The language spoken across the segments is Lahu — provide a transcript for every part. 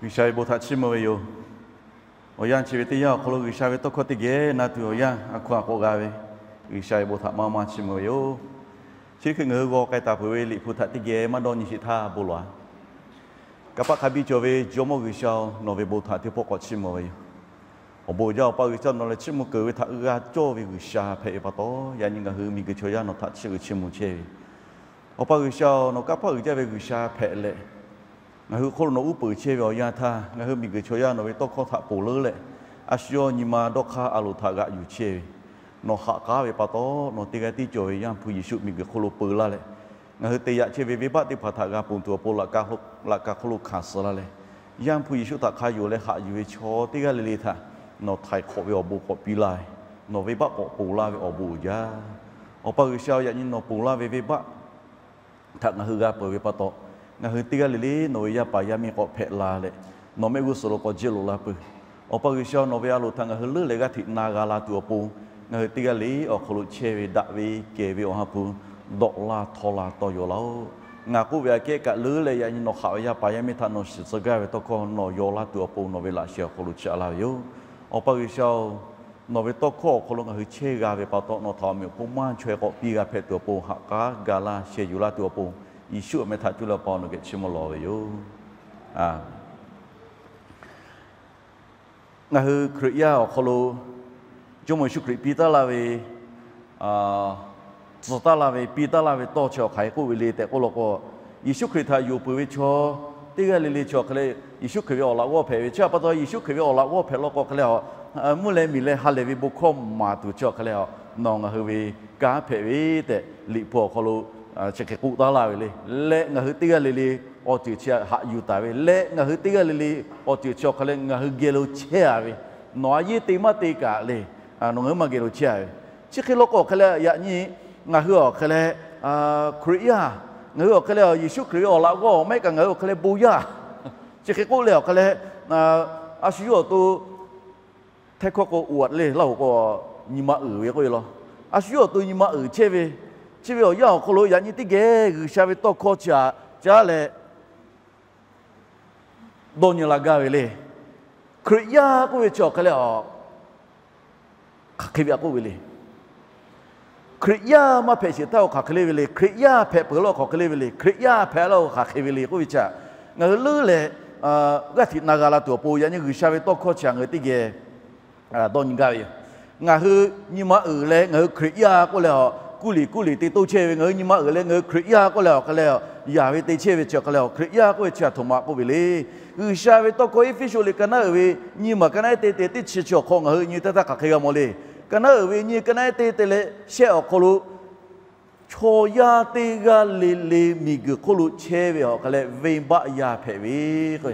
G'uiˬsha ve bon htaꞈ chiˇ mvuh ve yoˬ. Awˬ yanˇ chi ve teˇ yanˇ awˬ hk'aw lo G'uiˬsha ve tawˇ hkawˇ teˇ geh na tuˬ awˬ yanˇ a hkawˇ a k'awꞈ g'a ve, G'uiˬsha ve bon htaꞈ maˇ maˇ chiˇ mvuh ve yoˬ. Chi hk'e ngaˬ hui g'aw k'ai taˍ peuˬ ve Liꞈ hpu htaꞈ teˇ geh maˇ dawˇ nyi sheˍ htaˇ bon lawˬ-a. Kanˇ paˆ hk'a biˇ cawˬ ve Jawˇmawˇ G'uiˬsha-oˬ, nawˬ ve bon htaꞈ teˇ pawˆ k'awꞈ chiˇ mvuh ve yoˬ. Awˬ bon uiˍ jaˇ, Awˬ pa G'uiˬsha, nawˬ lehˬ chiˇ mvuh keunˍ ve htaꞈ g'a cawˇ ve G'uiˬsha hpehꞈ ve pa taw, yaꞈ nyi ngaˬ hui miˬguiˬ chaw yaˇ nawˬ htaꞈ chiˇ uiˍ chiˇ mvuh chehˇ ve. Awˬ pa G'uiˬsha-oˬ, nawˬ kanˇ paˆ uiˍ jaˇ ve G'uiˬsha hpehꞈ leh, ngaˬ hui hk'oˆ lo nawˬ uˉ peunˍ chehˇ ve awˬ yanˇ htaˇ, ngaˬ hui miˬguiˬ chaw yaˇ nawˬ ve tawˇ hkawˇ htaꞈ ponˬ leuˉ leh, a shu yawˇ nyi ma dawˇ hk'aˇ a loˍ htaꞈ g'aꞈ yuˬ chehˇ ve, nawˬ haꞈ k'aˉ ve pa taw, nawˬ teˇ g'aˇ tiˉ cawˬ ve Yaˇ hpu Yeˍsuˆ miˬguiˬ hk'oˆ lo peu laˇ leh, ngaˬ hui te yaꞈ chehˇ ve venˇbaˆ teˇ hpaˍ htaꞈ g'a ponˬ tuˬ awˬ pon laꞈ ka hk'aw lo hkanˍ suh laˇ leh, Yaˇ hpu Yeˍsuˆ htaꞈ hk'a yonˍ leh haꞈ yuˬ ve chaw teˇ g'aˇ le le htaꞈ nawˬ htaiˍ hk'awꞈ ve awˬ bon k'awꞈ piˇ laˇ ve, nawˬ venˇbaˆ k'awꞈ ponˬ laˇ ve awˬ bon uiˍ jaˇ. Awˬ pa G'uiˬsha-oˬ, yaꞈ nyi nawˬ ponˬ laˇ ve venˇbaˆ htaꞈ ngaˬ hui g'a peuˬ ve pa taw, ngaˬ hui teˇ g'aˇ le le nawˬ ve yaˇ paˍ yaˇ miˇ k'awꞈ hpehꞈ la leh, nawˬ mehˆ g'uˇ suhˍ lo k'awꞈ jehˇ loꞈ la peuˬ. Awˬ pa G'uiˬsha, nawˬ ve a loˍ htaꞈ ngaˬ hui leuˉ leh g'aˇ hteꞈ na g'a la tuˬ awˬ pon, ngaˬ hui teˇ g'aˇ le awˬ hk'aw lo chehˇ ve daꞈ ve kehˬ ve awˬ ha hpu dawꞈ laˇ htawˇ la tawˇ yaw laˇ-oˆ. Ngaˬ k'oˆ ve aꞈ kehˉ kaꞈ leuˉ leh, yaꞈ nyi nawˬ haꞈ ve yaˇ paˍ yaˇ miˇ htaꞈ nawˬ shiˍ tcuh gaˇ ve tawˇ hkawˇ nawˬ yaw laˇ tuˬ awˬ pon nawˬ ve laꞈ sheh awˬ hk'aw lo chiˇ aꞈ laˇ ve yoˬ. Awˬ pa G'uiˬsha-oˬ, nawˬ ve tawˇ hkawˇ awˬ hk'aw lo ngaˬ hui chehˇ g'a ve pa taw, nawˬ htaꞈ awˬ meꞈ awˬ hponˇ maˇ chaweh k'awꞈ piˇ g'a hpehꞈ tuˬ awˬ pon haꞈ k'aˉ ga laˇ sheh yuˬ laˇ tuˬ awˬ pon, Yeˍsuˆ awˬ meh htaꞈ cuˇ leh Awˬ pa nawˬ geh chiˇ mvuh lawˬ ve yoˬ. Ngaˬ hui Hkriꞈ yaˇ awˬ hk'aw lo Jawˇmawˇ Yeˍsuˆ Hkriꞈ piˇ taˉ laˇ ve, tcuh taˉ laˇ ve, piˇ taˉ laˇ ve tawˇ chi awˬ hk'aˬ hk'e k'oˆ ve le tehꞈ k'oˆ law k'o, Yeˍsuˆ Hkriꞈ htaꞈ yonˍ peuˬ ve chaw teˇ g'aˇ le le chi awˬ hk'e leh, Yeˍsuˆ Hkriꞈ ve awˬ laꞈ g'awˇ hpehꞈ ve chi pa taw, Yeˍsuˆ Hkriꞈ ve awˬ laꞈ g'awˇ hpehꞈ law k'o hk'e leh, mvuhˇ leh miˬ leh ha lehˬ ve bon hkawˇ maˍ tuˬ chi awˬ hk'e leh, nawˬ ngaˬ hui ve kanˉ hpehꞈ ve tehꞈ Liꞈ hpu awˬ hk'aw lo chi hk'e k'oˆ taˉ laˇ ve le. Leh ngaˬ hui teˇ g'aˇ le le awˬ ceuˬ chi haꞈ yuˬ taˍ ve leh, ngaˬ hui teˇ g'aˇ le le awˬ ceuˬ chi awˬ hk'e leh ngaˬ hui geh lo chehˇ a ve, nawˬ a yeˇ te maˇ te kaꞈ le, nawˬ ngaˬ hui maˇ geh lo chehˇ a ve. Chi hk'e law k'o hk'e leh, yaꞈ nyi ngaˬ hui awˬ hk'e leh Hkriꞈ yaˇ, ngaˬ hui awˬ hk'e leh Yeˍsuˆ Hkriꞈ ve awˬ laꞈ g'awˇ maˇ heˆ kaꞈ ngaˬ hui awˬ hk'e leh bon yaˇ, chi hk'e k'oˆ leh awˬ hk'e leh, a shu yawˇ awˬ to hteh hkawˇ k'o uat le laˇ-oˬ k'o, nyi ma uiˍ ve k'oˆ ve law. A shu yawˇ awˬ to nyi ma uiˍ chehˇ ve, chi ve awˬ yanˇ awˬ hk'aw lo yaꞈ nyi teˇ geh G'uiˬsha ve tawˇ hkawˇ chi htaꞈ caˉ leh dawˇ nyi la gaˇ ve le. Hkriꞈ yaˇ k'oˆ ve chi awˬ hk'e leh a, hk'aˬ hk'e ve a k'oˆ ve le. Hkriꞈ yaˇ maˇ hpehꞈ sheˍ htaˇ k'o hk'aˬ hk'e le ve le. Hkriꞈ yaˇ hpehꞈ peuˬ law k'o hk'aˬ hk'e le ve le. Hkriꞈ yaˇ hpehꞈ laˇ k'o hk'aˬ hk'e ve le k'oˆ ve chi htaꞈ ngaˬ hui leuˉ leh g'aˇ hteꞈ na g'a la tuˬ awˬ pon, yaꞈ nyi G'uiˬsha ve tawˇ hkawˇ chi htaꞈ ngaˬ hui teˇ geh dawˇ nyi gaˇ ve yoˬ. Ngaˬ hui nyi ma uiˍ leh ngaˬ hui Hkriꞈ yaˇ k'oˆ leh a, kuˇ liꞈ kuˇ liꞈ te toˇ chehˇ ve, ngaˬ hui nyi ma uiˍ leh ngaˬ hui Hkriꞈ yaˇ k'oˆ leh awˬ hk'e leh, yaˍ ve te chehˇ ve chi awˬ hk'e leh, Hkriꞈ yaˇ k'oˆ ve chi htaꞈ htoꞈ ma k'oˆ ve le. G'uiˬsha ve tawˇ hkawˇ Eˇfeˇsuꞈ liꞈ ka naˉ uiˍ ve nyiˇ maˬ ka naˉ ehˉ te te teˇ chi chi awˬ hk'aw ngaˬ hui nyi teˇ htaˇ hk'aˬ hk'e g'a mawˬ le. Ka naˉ uiˍ ve nyiˇ ka naˉ ehˉ te te leh shehˆ awˬ hk'aw lo, chaw yaˇ teˇ g'aˇ le le miˬguiˬ hk'oˆ lo chehˇ ve awˬ hk'e leh venˇbaˆ yaˇ hpehꞈ ve k'o,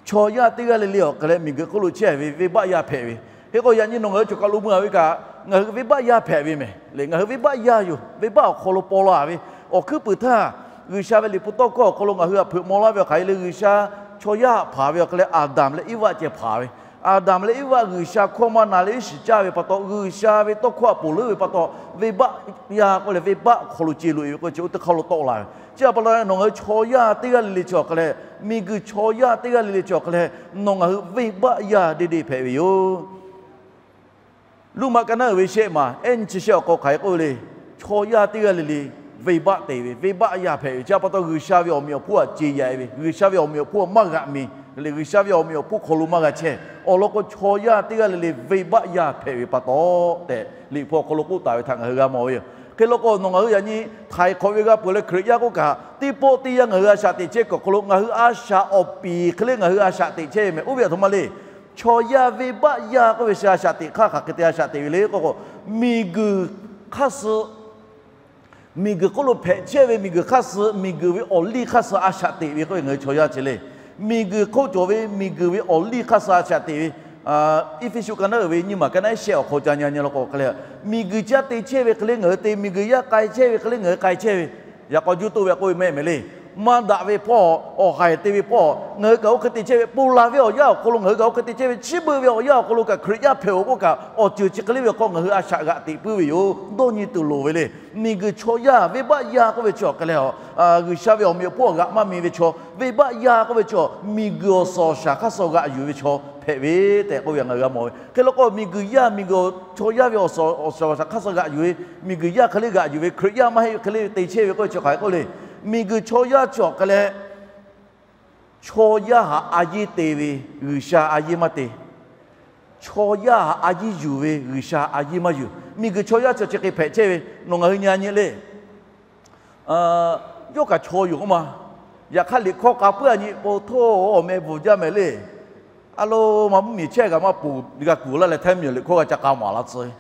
chaw yaˇ teˇ g'aˇ le le awˬ hk'e leh miˬguiˬ hk'oˆ lo chehˇ ve venˇbaˆ yaˇ hpehꞈ ve. Hk'e k'o yaꞈ nyi nawˬ ngaˬ hui choˬ kaˬ lo mui a ve kaꞈ, ngaˬ hui venˇbaˆ yaˇ hpehꞈ ve mehˍ le. Ngaˬ hui venˇbaˆ yaˇ yoˬ. Venˇbaˆ awˬ hk'aw lo paw la ve awˬ hkuiˉ puiˍ htaˇ, G'uiˬsha ve Liꞈ hpu tawˇ hkawˇ awˬ hk'aw lo ngaˬ hui htaꞈ hpeuꞈ maw laˇ ve awˬ hk'aˬ hk'e le, G'uiˬsha chaw yaˇ htaꞈ hpanˍ ve awˬ hk'e leh Aˍdanˍ leh Iˉvaˆ ceh hpanˍ ve. Aˍdanˍ leh Iˉvaˆ G'uiˬsha hkawˇ maˇ na leh iˉ shiˍ caˇ ve pa taw, G'uiˬsha ve tawˇ hkawˇ htaꞈ ponˬ leuˉ ve pa taw, venˇbaˆ yaˇ k'oˆ leh venˇbaˆ awˬ hk'aw lo ce loꞈ e ve k'o chi oˇ teˇ hk'aˇ lo tawˆ la ve. Chi pa taw nawˬ ngaˬ hui chaw yaˇ teˇ g'aˇ le le chi awˬ hk'e leh, miˬguiˬ chaw yaˇ teˇ g'aˇ le le chi awˬ hk'e leh, nawˬ ngaˬ hui venˇbaˆ yaˇ deˇ deˇ hpehꞈ ve yoˬ. Roˉmaꞈ ka naˉ uiˍ ve shehˆ maˬ ehˉ nyi chi shehˆ awˬ hk'aw hk'aˬ hk'e k'oˆ ve le. Chaw yaˇ teˇ g'aˇ le le venˇbaˆ te ve, venˇbaˆ yaˇ hpehꞈ ve. Chi pa taw G'uiˬsha ve awˬ meꞈ awˬ hponˇ htaꞈ ce yaꞈ e ve, G'uiˬsha ve awˬ meꞈ awˬ hponˇ maˇ g'aꞈ mi le, G'uiˬsha ve awˬ meꞈ awˬ hponˇ hk'aw lo maˇ g'a chehˇ. Awˬ lawn k'o chaw yaˇ teˇ g'aˇ le le venˇbaˆ yaˇ hpehꞈ ve pa taw tehꞈ Liꞈ hpu awˬ hk'aw lo k'oˆ taˍ ve htaꞈ ngaˬ hui g'a mawˬ ve yoˬ. Hk'e law k'o nawˬ ngaˬ hui yaꞈ nyi htaiˍ hk'awꞈ ve g'a peuˬ leh Hkriꞈ yaˇ k'oˆ kaꞈ, teˇ pawˆ teˇ yanˇ ngaˬ hui a shaꞈ teꞈ chehˇ kuiˬ awˬ hk'aw lo ngaˬ hui a shaꞈ awˬ piˍ hk'e le ngaˬ hui a shaꞈ teꞈ chehˇ ve mehˍ. Oˇ ve htaꞈ htoꞈ ma le. Chaw yaˇ venˇbaˆ yaˇ k'oˆ ve chi a shaꞈ teꞈ hk'aˇ hk'aˬ hk'e te a shaꞈ teꞈ ve le k'o k'o, miˬguiˬ hk'aˇ suh miˬguiˬ hk'oˆ lo hpehꞈ chehˇ ve miˬguiˬ hk'aˇ suh, miˬguiˬ ve awˬ liˇ hk'aˇ suh a shaꞈ teꞈ ve k'oˆ ve ngaˬ hui chaw yaˇ chi le. Miˬguiˬ hk'oˆ cawˬ ve miˬguiˬ ve awˬ liˇ hk'aˇ suh a shaꞈ teꞈ ve. Eˇfeˇsuꞈ ka naˉ uiˍ ve nyiˇ maˬ ka naˉ ehˉ shehˆ awˬ hk'aw ca nyi nyi law k'o hk'e le, miˬguiˬ chi a te chehˇ ve hk'e le ngaˬ hui te, miˬguiˬ yaˇ k'ai chehˇ ve hk'e le ngaˬ hui k'ai chehˇ ve. Yaꞈ k'aw juˇ toˆ ve k'oˆ ve mehˆ mehˍ le. maˇ daꞈ ve hpawˇ, awˬ haiˬ te ve hpawˇ, ngaˬ hui kaꞈ oˇ hk'e te chehˇ ve, ponˬ laˬ ve awˬ yanˇ awˬ hk'aw lo ngaˬ hui kaꞈ oˇ hk'e te chehˇ ve, chi beuꞈ ve awˬ yanˇ awˬ hk'aw lo kaꞈ Hkriꞈ yaˇ hpehꞈ-oˬ k'oˆ kaꞈ, awˬ ceuˬ chi hk'e le ve awˬ hk'aw ngaˬ hui a shaꞈ g'aꞈ teꞈ puiˉ ve yoˬ. Dawˇ nyi tuˬ loˍ ve le. Miˬguiˬ chaw yaˇ venˇbaˆ yaˇ k'oˆ ve chi awˬ hk'e leh, G'uiˬsha ve awˬ meꞈ awˬ hponˇ g'aꞈ maˇ mi ve chaw, venˇbaˆ yaˇ k'oˆ ve chi, miˬguiˬ awˬ suhˍ awˬ shaˍ hk'aˇ suh g'aꞈ yuˬ ve chaw hpehꞈ ve tehꞈ k'oˆ ve ngaˬ hui g'a mawˬ ve. Hk'e law k'o, miˬguiˬ yaˇ, miˬguiˬ chaw yaˇ ve awˬ suhˍ awˬ shaˍ hk'aˇ suh g'aꞈ yuˬ ve, miˬguiˬ yaˇ hk'e le g'aꞈ yuˬ ve, Hkriꞈ yaˇ maˇ heˆ ve hk'e le te chehˇ ve k'oˆ ve chi hk'aˬ hk'e k'oˆ le. Miˬguiˬ chaw yaˇ chi awˬ hk'e leh, chaw yaˇ htaꞈ a yiˇ te ve, G'uiˬsha a yiˇ maˇ te. Chaw yaˇ htaꞈ a yiˇ yuˬ ve, G'uiˬsha a yiˇ maˇ yuˬ. Miˬguiˬ chaw yaˇ chi chi hk'e hpehꞈ chehˇ ve, nawˬ ngaˬ hui nyi a nyi le. Yawˇ kaꞈ chaw yoˬ k'oˆ ma. Yaꞈ hk'aˇ liꞈ hkawˇ k'a puiˉ a nyi po htoˇ, awˬ meh bvuhˬ jaˇ mehˍ le. A lo, ma mvuhˇmiˬ chehˇ g'a maˇ ponˬ g'a kuˬ laˇ leh, htaiˇ miˬ liꞈ hkawˇ g'a ca k'a maˍ laˇ tcuh.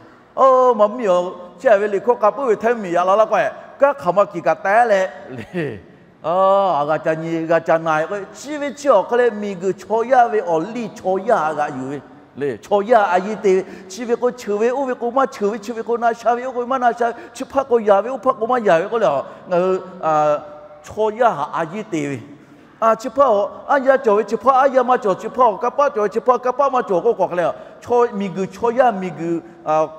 Ma mvuhˇmiˬ a chehˇ ve liꞈ hkawˇ k'a puiˉ ve htaiˇ miˬ yaꞈ la laˇ k'o, kanˉ hk'aˬ ma kiˬ kaꞈ teh leh le. A g'a ca nyi g'a ca na k'o, chi ve chi awˬ hk'e leh miˬguiˬ chaw yaˇ ve awˬ liˇ chaw yaˇ g'aꞈ yuˬ ve le. Chaw yaˇ a yiˇ te ve, chi ve k'o cheuˬ ve, oˇ ve k'o maˇ cheuˬ ve, chi ve k'o na sha ve, oˇ k'o maˇ na sha ve, chi hpaˇ k'o yaˍ ve, oˇ hpaˇ k'o maˇ yaˍ ve k'oˆ leh, ngaˬ hui chaw yaˇ htaꞈ a yiˇ te ve. Chi hpaˇ aˉ yaˇ cawˬ ve, chi hpaˇ aˉ yaˇ maˇ cawˬ, chi hpaˇ kanˇ paˆ cawˬ ve, chi hpaˇ kanˇ paˆ maˇ cawˬ k'oˆ k'o hk'e leh, miˬguiˬ chaw yaˇ, miˬguiˬ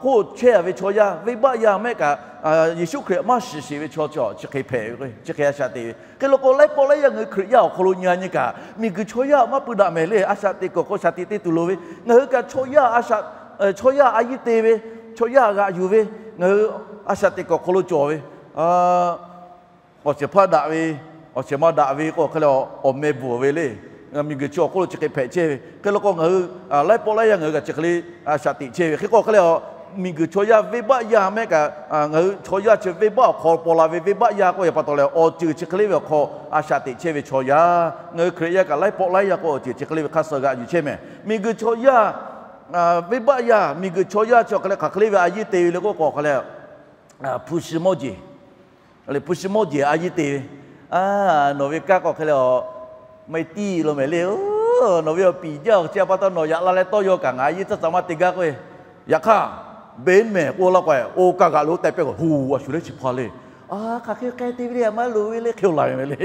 hk'oˆ chehˇ ve chaw yaˇ, venˇbaˆ yaˇ mehˆ kaꞈ, Yeˍsuˆ Hkriꞈ maˇ shiˍ sheˍ ve chaw chi chi hk'e hpehꞈ ve, chi hk'e a shaꞈ teꞈ ve. Hk'e law k'o, laiˉ pawˆ laiˉ yaˇ ngaˬ hui Hkriꞈ yaˇ awˬ hk'aw lo nyi a nyi kaꞈ, miˬguiˬ chaw yaˇ maˇ pui daꞈ mehˍ le. A shaꞈ teꞈ kuiˬ awˬ hk'aw shaꞈ teꞈ te tuˬ loˍ ve, ngaˬ hui kaꞈ chaw yaˇ a shaꞈ, chaw yaˇ a yiˇ te ve, chaw yaˇ g'aꞈ yuˬ ve, ngaˬ hui a shaꞈ teꞈ kuiˬ awˬ hk'aw lo cawˬ ve awˬ shehˍ hpaˇ daꞈ ve, awˬ shehˍ ma daꞈ ve k'o hk'e leh, awˬ meh bvuhˬ ve le. Miˬguiˬ chi awˬ hk'oˆ lo chi hk'e hpehꞈ chehˇ ve. Hk'e law k'o, ngaˬ hui laiˉ pawˆ laiˉ yaˇ ngaˬ hui kaꞈ chi hk'e le a shaꞈ teꞈ chehˇ ve. Hk'e k'o hk'e leh, miˬguiˬ chaw yaˇ venˇbaˆ yaˇ mehˆ kaꞈ, ngaˬ hui chaw yaˇ chi venˇbaˆ awˬ hk'aw paw la ve venˇbaˆ yaˇ k'oˆ ve pa taw leh, awˬ ceuˬ chi hk'e le ve awˬ hk'aw a shaꞈ teꞈ chehˇ ve chaw yaˇ, ngaˬ hui Hkriꞈ yaˇ kaꞈ laiˉ pawˆ laiˉ yaˇ k'o awˬ ceuˬ chi hk'e le ve hk'aˇ suh g'aꞈ yuˬ chehˇ mehˍ. Miˬguiˬ chaw yaˇ, venˇbaˆ yaˇ, miˬguiˬ chaw yaˇ chi awˬ hk'e leh hk'aˬ hk'e le ve a yiˇ te ve le k'oˆ k'o hk'e leh, hpu shi mawˇ jeˬ, hpu shi mawˇ jeˬ a yiˇ te ve. Nawˬ ve kanˉ k'o hk'e leh, maˇ tiˇ lo mehˍ le. Nawˬ ve awˬ piˍ jaˇ awˬ chi pa taw nawˬ yaꞈ la leh tawˇ yaw kaꞈ ngaˬ a yiˇ tcuhˉ tcuhˉ maˇ te gaˇ k'oˆ ve. Yaꞈ hk'aˇ, benˉ mehˍ k'oˆ laˇ k'o, oˇ kaˇ g'aꞈ lo tehꞈ pehˇ k'o, ho a shu leh chi hpaˇ le. A hk'aˬ hk'e k'ai te ve le, a maˇ loˍ ve le hk'e laˬ ve le.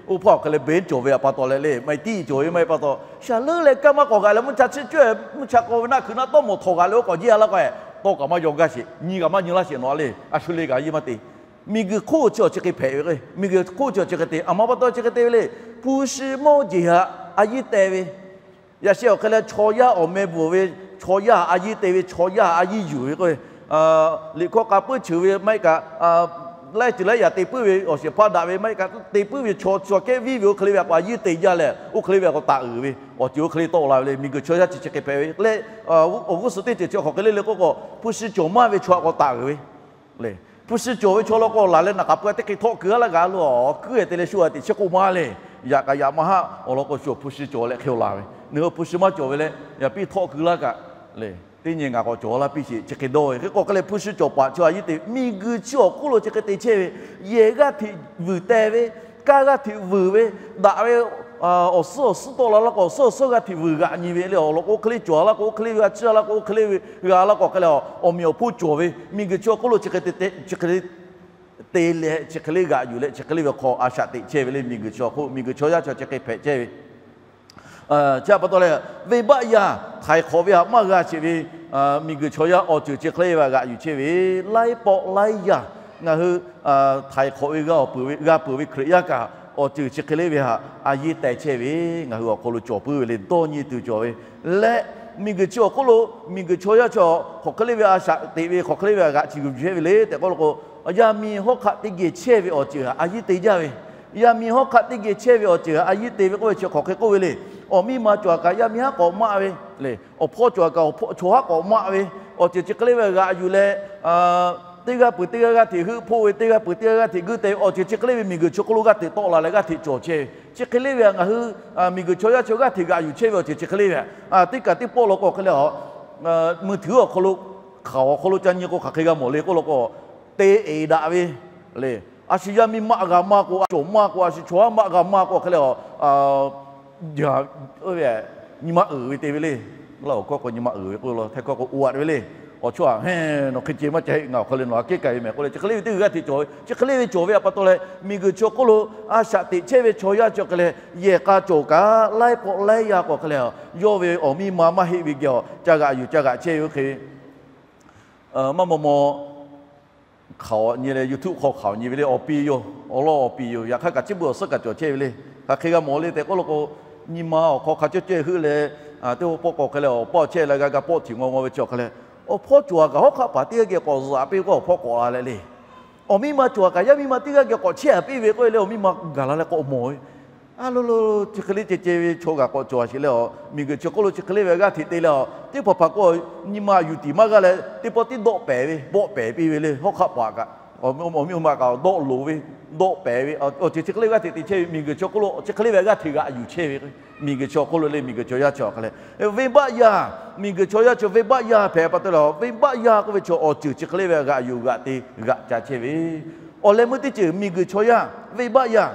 Oˇ hpaˇ awˬ hk'e leh benˉ cawˬ ve pa taw leh le, maˇ tiˇ cawˬ ve maˇ heˆ pa taw, shaˍ leuˉ leh kanˉ maˇ k'awꞈ g'aꞈ leh mvuhˇ cha chiˇ cawehˬ mvuhˇ cha k'aw ve naˆ hkui naˆ tawˇ mawˬ htawꞈ g'aꞈ leh oˇ k'awꞈ jeˇ a laˇ k'o, tawˇ kaꞈ maˇ yaw gaˇ sheˍ, nyi kaꞈ maˇ nyi laˇ sheˍ nawˬ a le, a shu le kaꞈ a yiˇ maˇ te. Miˬguiˬ hk'oˆ chi awˬ chi hk'e hpehꞈ ve k'o, miˬguiˬ hk'oˆ chi awˬ chi hk'e te, a ma pa taw chi hk'e te ve le. Hpu shi mawˇ jeˬ htaꞈ a yiˇ te ve, yaꞈ sheh awˬ hk'e leh chaw yaˇ awˬ meh bvuhˬ ve, chaw yaˇ a yiˇ te ve, chaw yaˇ a yiˇ yuˬ ve k'o, liꞈ hkawˇ k'a puiˉ cheuˬ ve maˇ heˆ kaꞈ, laiˉ ceuˬ laiˉ yaꞈ te puiˉ ve, awˬ shehˍ hpaˇ daꞈ ve maˇ heˆ kaꞈ, te puiˉ ve chaw chaw kehˉ viˉ ve oˇ hk'e le ve a k'o a yiˇ te jaˇ leh, oˇ hk'e le ve a k'o taˍ uiˍ ve awˬ ceuˬ oˇ hk'e le tawˆ la ve le. Miˬguiˬ chaw yaˇ chi chi hk'e hpehꞈ ve le. Awˬ g'uˇ suhˍ teˇ ceuˬ chi hk'aˬ hk'e le le k'oˆ k'o, hpu shi cawˬ maˇ ve chaw a k'o taˍ uiˍ ve le. Hpu shi cawˬ ve chaw law k'o laˬ leh naˬ k'aꞈ pu a teˇ hk'e htawˆ keu a laˇ g'a lo, awˬ kuiˉ te leh shu a teꞈ chi k'oˆ maˇ le. Yaꞈ kaꞈ yaꞈ maˇ haˆ awˬ lawn k'o shu hpu shi cawˬ leh hk'e laˬ ve. Nawˬ hui hpu shi maˇ cawˬ ve leh yaꞈ piˇ htawˆ keu laˇ kaꞈ le. Teˇ nyi ngaˬ k'awꞈ cawˬ laˇ piˇ sheˍ chi hk'e dawˇ ve. Hk'e k'o hk'e leh hpu shi cawˬ paˍ chi a yiˇ te, miˬguiˬ chi awˬ hk'oˆ lo chi hk'e te chehˇ ve, yehˬ g'aˇ hteꞈ vuiˬ teh ve, kanˉ g'aˇ hteꞈ vuiˬ ve, daꞈ ve awˬ suhˉ awˬ suhˉ tawˆ la laˇ k'o awˬ suhˉ awˬ suhˉ g'aˇ hteꞈ vuiˬ g'aꞈ nyi ve le. Awˬ lawn k'o oˇ hk'e le cawˬ a laˇ k'o oˇ hk'e le ve, a ciˇ a laˇ k'o oˇ hk'e le ve g'a laˇ k'o hk'e leh, awˬ meꞈ awˬ hponˇ cawˬ ve miˬguiˬ chi awˬ hk'oˆ lo chi hk'e te, chi hk'e te leh chi hk'e le g'aꞈ yuˬ leh chi hk'e le ve hk'aw a shaꞈ teꞈ chehˇ ve le. Miˬguiˬ chi awˬ hk'oˆ miˬguiˬ chaw yaˇ chi chi hk'e hpehꞈ chehˇ ve chi pa taw leh, venˇbaˆ yaˇ htaiˍ hk'awꞈ ve htaꞈ maˇ g'a sheˍ ve, miˬguiˬ chaw yaˇ awˬ ceuˬ chi hk'e le ve g'aꞈ yuˬ chehˇ ve, laiˉ pawˆ laiˉ yaˇ ngaˬ hui htaiˍ hk'awꞈ ve g'a awˬ peuˬ ve, g'a peuˬ ve Hkriꞈ yaˇ kaꞈ awˬ ceuˬ chi hk'e le ve htaꞈ a yiˇ teh chehˇ ve, ngaˬ hui awˬ hk'aw lo cawˬ puiˉ ve le. Dawˇ nyi tuˬ cawˬ ve leh, miˬguiˬ chi awˬ hk'oˆ lo miˬguiˬ chaw yaˇ chi hk'aˬ hk'e le ve a shaꞈ teꞈ ve, hk'aˬ hk'e le ve g'aꞈ chi yuˬ chehˇ ve le tehꞈ k'oˆ law k'o, yaˇ miˇ hawˉ hk'aˆ teˇ geh chehˇ ve awˬ ceuˬ htaꞈ a yiˇ te jaˇ ve. Yaˇ miˇ hawˉ hk'aˆ teˇ geh chehˇ ve awˬ ceuˬ htaꞈ a yiˇ te ve k'oˆ ve chi hk'aˬ hk'e k'oˆ ve le. Awˬ miˇ ma cawˬ kaꞈ yaˇ miˇ haˉ k'awꞈ maˆ ve le. Awˬ hpawˇ cawˬ kaꞈ chaw haˉ k'awꞈ maˆ ve, awˬ ceuˬ chi hk'e le ve g'aꞈ yuˬ leh, teˇ g'aˇ peuˬ teˇ g'aˇ g'aˇ hteꞈ heuˆ hpoˆ ve, teˇ g'aˇ peuˬ teˇ g'aˇ g'aˇ hteꞈ guiˇ teh ve awˬ ceuˬ chi hk'e le ve miˬguiˬ chi hk'oˆ lo g'aˇ hteꞈ tawˆ la leh g'aˇ hteꞈ cawˬ chehˇ ve chi hk'e le ve htaꞈ ngaˬ hui miˬguiˬ chaw yaˇ chi g'aˇ hteꞈ g'aꞈ yuˬ chehˇ ve awˬ ceuˬ chi hk'e le ve htaꞈ teˇ kaꞈ teˇ pawˆ law k'o hk'e le a, mui htuiˉ awˬ hk'aw lo hk'aˬ awˬ hk'aw lo ca nyi k'o hk'aˬ hk'e g'a mawˬ le k'oˆ law k'o, te eˍ daꞈ ve le. A shu yaˇ miˇ maˆ g'a maˇ k'o, a cawˬ maˇ k'o, a shu chaw haˉ maˆ g'a maˇ k'o hk'e le a, nyi ma uiˍ ve te ve le. Laˇ awˬ hkawˇ k'o nyi ma uiˍ ve k'oˆ law, htaiˇ hkawˇ k'o oˇ aꞈ ve le. Awˬ chawˇ aꞈ, Hehnˇ, nawˬ hk'e ceh maˇ ca heˆ, ngaˬ awˬ hk'aw lo nawˬ aꞈ kehˉ k'ai ve mehˍ k'oˆ leh, chi hk'e le ve teˇ g'aˇ hteꞈ cawˬ ve. Chi hk'e le ve cawˬ ve awˬ pa taw leh, miˬguiˬ chi awˬ hk'oˆ lo a shaꞈ teꞈ chehˇ ve chaw yaˇ chi awˬ hk'a leh, yehˬ k'a cawˬ kaꞈ laiˉ pawˆ laiˉ yaˇ k'o hk'a leh, yawˇ ve awˬ miˇ ma maˇ heˆ ve geh awˬ ca g'aꞈ yuˬ ca g'aꞈ chehˇ ve hk'e, maˇ maw maw hk'aoˍ nyi leh YouTube hk'aw hk'aoˍ nyi ve le, awˬ pi yoˬ, awˬ lawn awˬ pi yoˬ. Yaꞈ hk'aˇ kaꞈ chi beuꞈ awˬ suhˉ kaꞈ cawˬ chehˇ ve le. Hk'aˬ hk'e g'a mawˬ le tehꞈ k'oˆ lo k'o, nyi ma awˬ hk'aw hk'a cawˇ cawˇ heuˆ leh, teˇ pawˆ k'awꞈ hk'e leh awˬ pawˆ chehˇ leh g'a ga pawˆ htiꞈ ngaw ngaw ve chi awˬ hk'a leh, awˬ hpawˇ cawˬ aꞈ kaꞈ hawˉ hk'aˆ paˍ teˇ g'aˇ geh k'awꞈ zuhꞈ piˇ ve k'o awˬ hpawˇ k'awꞈ la leh le. Awˬ miˇ ma cawˬ aꞈ kaꞈ yaˇ miˇ ma teˇ g'aˇ geh k'awꞈ chehˇ a piˇ ve k'oˆ ve le, awˬ miˇ ma gaˬ la leh k'awꞈ mawˬ ve. A lo lo, chi hk'e le ceh ceh ve chaw g'aꞈ k'awꞈ cawˬ a sheˍ leh, miˬguiˬ chi hk'oˆ lo chi hk'e le ve g'aˇ hteꞈ te leh, teˇ hpaˍ hpaˍ k'o, nyi ma yuˬ tiˍ maˇ g'aˇ leh teˇ pawˆ tiˉ dawˆ pehˍ ve, bawˆ pehˍ piˇ ve le, hawˉ hk'aˆ paˍ kaꞈ, awˬ miˇ ma kaꞈ dawˆ loˍ ve, dawˆ pehˍ ve, awˬ ceuˬ chi hk'e le ve g'aˇ hteꞈ te chehˇ ve. Miˬguiˬ chi hk'oˆ lo chi hk'e le ve g'aˇ hteꞈ g'aꞈ yuˬ chehˇ ve, miˬguiˬ chi awˬ hk'oˆ lo le, miˬguiˬ chaw yaˇ chi awˬ hk'a leh, venˇbaˆ yaˇ, miˬguiˬ chaw yaˇ chi venˇbaˆ yaˇ hpehꞈ pa taw leh, venˇbaˆ yaˇ k'oˆ ve chaw awˬ ceuˬ chi hk'e le ve g'aꞈ yuˬ g'aꞈ te g'aꞈ ca chehˇ ve. Awˬ leh meuˇ teˇ ceuˬ miˬguiˬ chaw yaˇ, venˇbaˆ yaˇ,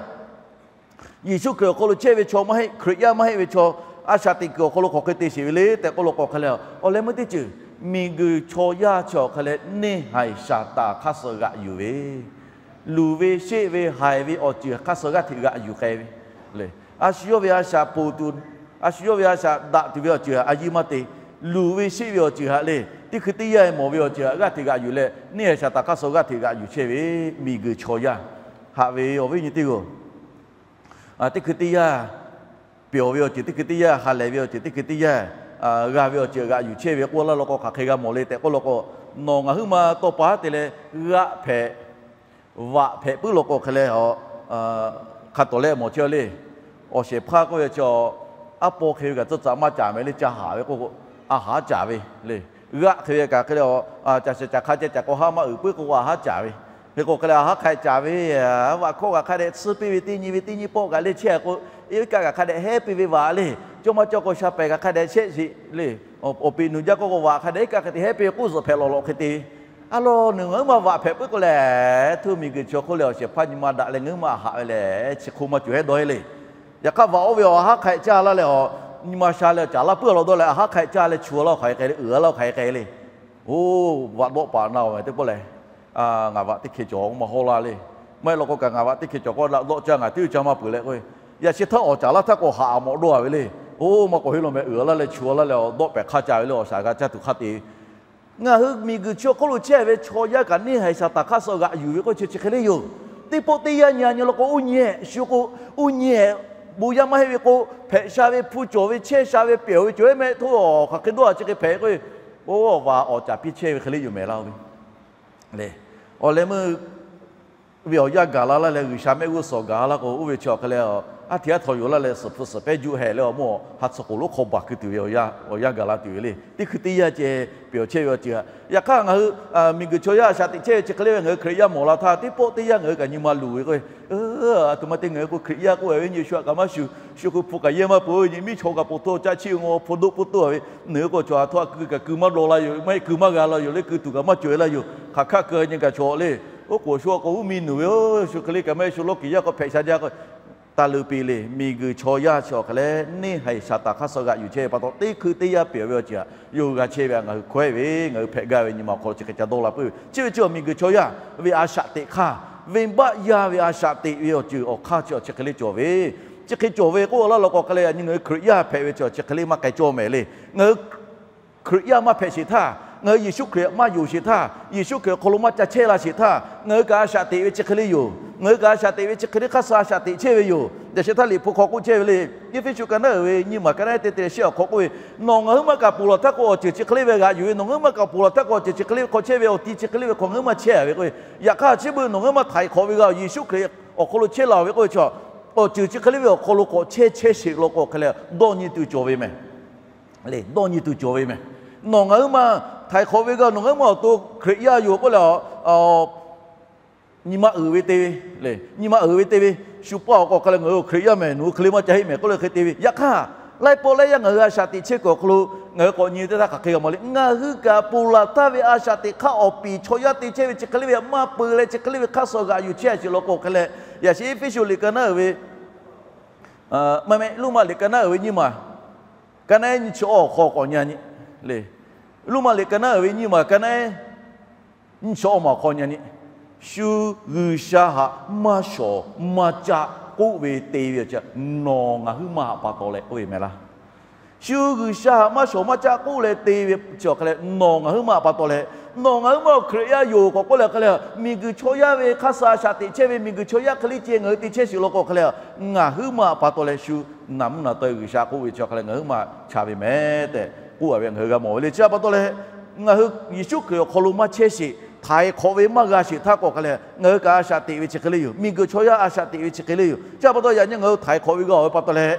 Yeˍsuˆ Hkriꞈ awˬ hk'aw lo chehˇ ve chaw maˇ heˆ, Hkriꞈ yaˇ maˇ heˆ ve chaw, a shaꞈ teꞈ kuiˬ awˬ hk'aw lo hk'aˬ hk'e te sheˍ ve le tehꞈ k'oˆ lo k'o hk'a leh, awˬ leh meuˇ teˇ ceuˬ, miˬguiˬ chaw yaˇ chi awˬ hk'a leh neˇ haiˬ Saˍtanˍ hk'aˇ suh g'aꞈ yuˬ ve, luˬ ve sheˆ ve haiˬ ve awˬ ceuˬ hk'aˇ suh g'aˇ hteꞈ g'aꞈ yuˬ k'ai ve le. A shu yawˇ ve a shaꞈ ponˬ tuˬ, a shu yawˇ ve a shaꞈ daꞈ tuˬ ve awˬ ceuˬ htaꞈ a yiˇ maˇ te. Luˬ ve sheˆ ve awˬ ceuˬ htaꞈ le, teˇ hkui teˇ yanˇ mawˬ ve awˬ ceuˬ htaꞈ g'aˇ hteꞈ g'aꞈ yuˬ leh, neˇ haiˬ Saˍtanˍ hk'aˇ suh g'aˇ hteꞈ g'aꞈ yuˬ chehˇ ve miˬguiˬ chaw yaˇ. Haꞈ ve awˬ viˉ nyi teˇ g'aˇ, teˇ hkui teˇ yanˇ pehˬ ve awˬ ceuˬ, teˇ hkui teˇ yanˇ ha lehˬ ve awˬ ceuˬ, teˇ hkui teˇ yanˇ g'aˇ ve awˬ ceuˬ g'aꞈ yuˬ chehˇ ve k'oˆ laˇ law k'o, hk'aˬ hk'e g'a mawˬ le tehꞈ k'oˆ law k'o, nawˬ ngaˬ huiˉ ma tawˇ pa te leh g'aˆ hpehꞈ, vaꞈ hpehꞈ puiˉ law k'o hk'e leh, hk'a tawˍ leh mawˬ chehˇ le. Awˬ shehˍ hpaˇ k'oˆ ve chi, aˉ paw hk'e ve kaꞈ tcuhˇ tcaꞈ maˇ caˍ meh le, ca haˍ ve k'o, a haˉ caˍ ve le. G'aˆ hk'e ve kaꞈ hk'e leh, caˬ shehˍ caˬ hk'a ceh caˬ k'aw haˉ maˇ uiˍ puiˉ k'o, a haˉ caˍ ve. Hk'e k'o hk'e leh a haˉ hk'a caˍ ve, vaꞈ hkawˇ kaꞈ hk'a dehꞈ tsuhˇ piˇ ve, teˇ nyi ve teˇ nyi pawˆ kaꞈ leh chehˇ k'o, iˉ kaˆ kaꞈ hk'a dehꞈ hehˉ piˇ ve vaꞈ le. Cawˇ maˇ cawˇ k'o sha pehˍ kaꞈ hk'a dehꞈ shehˆ sheˍ le. Awˬ peꞈ nuˬ jaˇ k'oˆ k'o vaꞈ hk'a dehꞈ iˉ kaˆ hk'e te hehˉ piˇ ve k'oˆ zuhꞈ hpehꞈ lawˬ lawꞈ hk'e te. A law, nawˬ ngaˬ huiˉ ma vaꞈ hpehꞈ puiˉ k'o lehˬ, htu miˬguiˬ chi awˬ hk'oˆ leh awˬ shehˍ hpaˇ nyi ma daꞈ leh ngaˬ huiˉ ma a haꞈ ve lehˬ, chi hk'oˆ maˇ cawˬ hehˉ dawˇ heˆ le. Yaꞈ hk'aˇ vaꞈ oˇ ve awˬ haˉ hk'a caˇ laˇ leh, nyi ma sha leh caˍ laˇ puiˉ law dawˇ leh, a haˉ hk'a caˇ leh chu laˇ hk'aˬ hk'e k'ai le, uiˍ laˇ hk'aˬ hk'e k'ai le. Oˇ, vaꞈ dawˆ paˍ na-oˬ ve teˇ pawˆ lehˬ, ngaˬ vaꞈ teˇ hkeh cawˬ k'o maˇ hawˉ laˇ le. Maˇ heˆ law k'o kaꞈ ngaˬ vaꞈ teˇ hkeh cawˬ k'o daꞈ dawˆ caˇ ngaˬ tiˉ uˇ caˇ maˇ peuˬ leh k'oˆ ve, yaꞈ sheh htaˇ awˬ caˍ laˇ htaˇ k'o haꞈ mawꞈ dawˇ a ve le. Oˇ, maˇ k'awꞈ heˆ law meh, uiˍ laˇ leh chu laˇ leh dawˆ pehˍ hk'a caˇ ve le, awˬ shaˍ g'a caˇ tuˬ hk'a te. Ngaˬ hui miˬguiˬ chi awˬ hk'oˆ lo chehˇ ve chaw yaˇ kaꞈ neˇ haiˬ Saˍtanˍ hk'aˇ suh g'aꞈ yuˬ ve k'oˆ chi chi hk'e le yoˬ. Teˇ pawˆ teˇ yanˇ nyi a nyi law k'o, uˇ nyi-ehˍ shu k'o, uˇ nyi-ehˍ bon yaˇ maˇ heˆ ve k'o, hpehꞈ sha ve hpu cawˬ ve chehˇ sha ve pehˬ ve cawˬ ve mehˆ htoˇ, hk'aˬ hk'e dawˇ a chi hk'e hpehꞈ k'oˆ ve, oˇ vaꞈ awˬ caˍ piˇ chehˇ ve hk'e le yoˬ mehˍ laˇ-oˬ ve le. Awˬ leh meuˇ ve awˬ yanˇ gaˬ la laˇ leh G'uiˬsha mehˆ g'uˇ suhˍ gaˬ laˇ k'o, oˇ ve chi awˬ hk'e leh, aˉ hteꞈ aˉ htaw yoˬ laˇ leh suhˍ hpu suhˍ pehˉ juˆ hehꞈ leh awˬ mawˇ ha tsuhꞈ k'oˍ lonˉ hk'aw baˬ keu tuˬ ve awˬ yanˇ gaˬ la tuˬ ve le. Teˇ hkui teˇ yanˇ ceh pehˬ awˬ chehˇ ve awˬ ceuˬ htaꞈ, yaꞈ hk'aˇ ngaˬ hui miˬguiˬ chaw yaˇ a shaꞈ teꞈ chehˇ ve chi hk'e le ve ngaˬ hui Hkriꞈ yaˇ mawˬ la htaˇ, teˇ pawˆ teˇ yanˇ ngaˬ hui kaꞈ nyi ma luˬ ve k'o, a htoꞈ ma te ngaˬ hui k'o Hkriꞈ yaˇ k'oˆ ve nyi shu htaꞈ kaꞈ maˇ shuˍ, shu k'o hpu kaꞈ yehˇ maˇ peuˬ, nyi miˇ chaw kaꞈ poˬ hto caˇ chiˇ ngaw hpu doˆ puiˉ toˇ a ve, nawˬ hui k'o chaw a htoꞈ a keu kaꞈ keu maˇ dawˬ la yoˬ, maˇ heˆ keu maˇ g'a la yoˬ le, keu tuˬ kaꞈ maˇ cawˬ e la yoˬ, hk'aˬ hk'aˆ keu nyi kaꞈ chaw le. Oˉ k'oˍ shu a k'o uˉ mi nuˬ ve, oˇ shu hk'e le kaꞈ maˇ heˆ, shu lawˇ kiˬ yaˇ k'o hpehꞈ sha jaˇ k'o, taˇ leuˉ piˇ le. Miˬguiˬ chaw yaˇ chi awˬ hk'e leh neˇ haiˬ Saˍtanˍ hk'aˇ suh g'aꞈ yuˬ chehˇ ve pa taw, teˇ hkui teˇ yanˇ pehˬ ve awˬ ceuˬ htaꞈ yawˇ hui g'a chehˇ ve htaꞈ ngaˬ hui hkawehˇ ve, ngaˬ hui hpehꞈ gaˇ ve nyi ma awˬ hk'aw lo chi hk'e ca dawˇ la puiˉ ve. Chi ve chi awˬ miˬguiˬ chaw yaˇ ve a shaꞈ teꞈ hk'aˇ, venˇbaˆ yaˇ ve a shaꞈ teꞈ ve awˬ ceuˬ awˬ hk'aˇ chi awˬ chi hk'e le cawˬ ve. Chi hk'e cawˬ ve k'oˆ laˇ law k'o hk'e leh, yaꞈ nyi ngaˬ hui Hkriꞈ yaˇ hpehꞈ ve chi awˬ chi hk'e le maˇ k'ai cawˇ mehˍ le. Ngaˬ hui Hkriꞈ yaˇ maˇ hpehꞈ sheˍ htaˇ, ngaˬ hui Yeˍsuˆ Hkriꞈ maˇ yonˍ sheˍ htaˇ, Yeˍsuˆ Hkriꞈ awˬ hk'aw lo maˇ ca chehˇ la sheˍ htaˇ, ngaˬ hui kaꞈ a shaꞈ teꞈ ve chi hk'e le yoˬ. Ngaˬ hui kaꞈ a shaꞈ teꞈ ve chi hk'e le hk'aˇ suh a shaꞈ teꞈ chehˇ ve yoˬ. Yaꞈ sheh htaˇ Liꞈ hpu hk'aw k'oˆ chehˇ ve le. Eˇfeˇsuꞈ ka naˉ uiˍ ve nyiˇ maˬ ka naˉ te te leh shehˆ awˬ hk'aw k'oˆ ve, nawˬ ngaˬ huiˉ maˇ kaꞈ ponˬ laˬ htaˇ k'o awˬ ceuˬ chi hk'e le ve g'aꞈ yuˬ ve, nawˬ ngaˬ huiˉ maˇ kaꞈ ponˬ laˬ htaˇ k'o awˬ ceuˬ chi hk'e le ve hk'aw chehˇ ve, awˬ ti chi hk'e le ve hk'aw ngaˬ huiˉ maˇ chehˇ a ve k'oˆ ve. Yaꞈ hk'aˇ chi beuꞈ nawˬ ngaˬ huiˉ maˇ htaiˍ hk'awꞈ ve g'a Yeˍsuˆ Hkriꞈ awˬ hk'aw lo chehˇ laˬ ve k'oˆ ve chi, awˬ ceuˬ chi hk'e le ve awˬ hk'aw lo k'awꞈ chehˇ chehˇ sheˍ law k'o hk'e leh dawˇ nyi tuˬ cawˬ ve mehˍ. Le dawˇ nyi tuˬ cawˬ ve mehˍ. Nawˬ ngaˬ huiˉ maˇ htaiˍ hk'awꞈ ve g'a, nawˬ ngaˬ huiˉ maˇ awˬ to Hkriꞈ yaˇ yoˬ k'oˆ leh, nyi ma uiˍ ve te ve, nyi ma uiˍ ve te ve, shu paˇ awˬ k'o hk'e leh ngaˬ hui Hkriꞈ yaˇ mehˍ, nawˬ hui hk'e le maˇ ca heˆ mehˍ k'oˆ leh hk'e te ve. Yaꞈ hk'aˇ, laiˉ pawˆ laiˉ yaˇ ngaˬ hui a shaꞈ teꞈ chehˇ kuiˬ awˬ hk'aw lo ngaˬ hui k'awꞈ nyi teˇ htaˇ hk'aˬ hk'e g'a mawˬ le. Ngaˬ hui kaꞈ ponˬ laˬ htaˇ ve a shaꞈ teꞈ hk'aˇ awˬ piˍ chaw yaˇ te chehˇ ve chi hk'e le ve maˇ peu leh chi hk'e le ve hk'aˇ suh g'aꞈ yuˬ chehˇ a sheˍ law k'o hk'e leh, yaꞈ sheh Eˇfeˇsuꞈ liꞈ ka naˉ uiˍ ve, maˇ meh Roˉmaꞈ liꞈ ka naˉ uiˍ ve nyiˇ maˬ, ka naˉ nyiˇ chi awˬ hk'aw k'awꞈ nyi a nyi le. Roˉmaꞈ liꞈ ka naˉ uiˍ ve nyiˇ maˬ ka naˉ nyiˇ chi awˇ maˬ hk'aw nyi ni, shu G'uiˬsha htaꞈ maˇ shawˍ maˇ caˆ k'oˆ ve te ve awˬ ceuˬ, nawˬ ngaˬ huiˉ maˇ htaꞈ pa taw leh k'oˆ ve mehˍ laˇ. Shu G'uiˬsha htaꞈ maˇ shawˍ maˇ caˆ k'oˆ leh te ve chi awˬ hk'a lehˬ, nawˬ ngaˬ huiˉ maˇ htaꞈ pa taw leh, nawˬ ngaˬ huiˉ maˇ awˬ Hkriꞈ yaˇ yoˬ k'awꞈ k'oˆ leh hk'a lehˬ, miˬguiˬ chaw yaˇ ve hk'aˇ suh a shaꞈ teꞈ chehˇ ve miˬguiˬ chaw yaˇ hk'e le ceh ngaˬ hui te chehˇ sheˍ law k'o hk'a lehˬ, ngaˬ huiˉ maˇ htaꞈ pa taw leh shu naˬ mvuhˇ naˬ taw G'uiˬsha k'oˆ ve chi awˬ hk'a lehˬ ngaˬ huiˉ maˇ chaꞈ ve mehˍ tehꞈ k'oˆ a ve ngaˬ hui g'a mawˬ ve le. Chi htaꞈ pa taw leh, ngaˬ hui Yeˍsuˆ Hkriꞈ awˬ hk'aw lo maˇ chehˇ sheˍ, htaiˍ hk'awꞈ ve maˇ g'a sheˍ htaˇ k'o hk'a lehˬ, ngaˬ hui kaꞈ a shaꞈ teꞈ ve chi hk'e le yoˬ. Miˬguiˬ chaw yaˇ a shaꞈ teꞈ ve chi hk'e le yoˬ. Chi htaꞈ pa taw yaꞈ nyi ngaˬ hui htaiˍ hk'awꞈ ve g'a awˬ ve pa taw leh,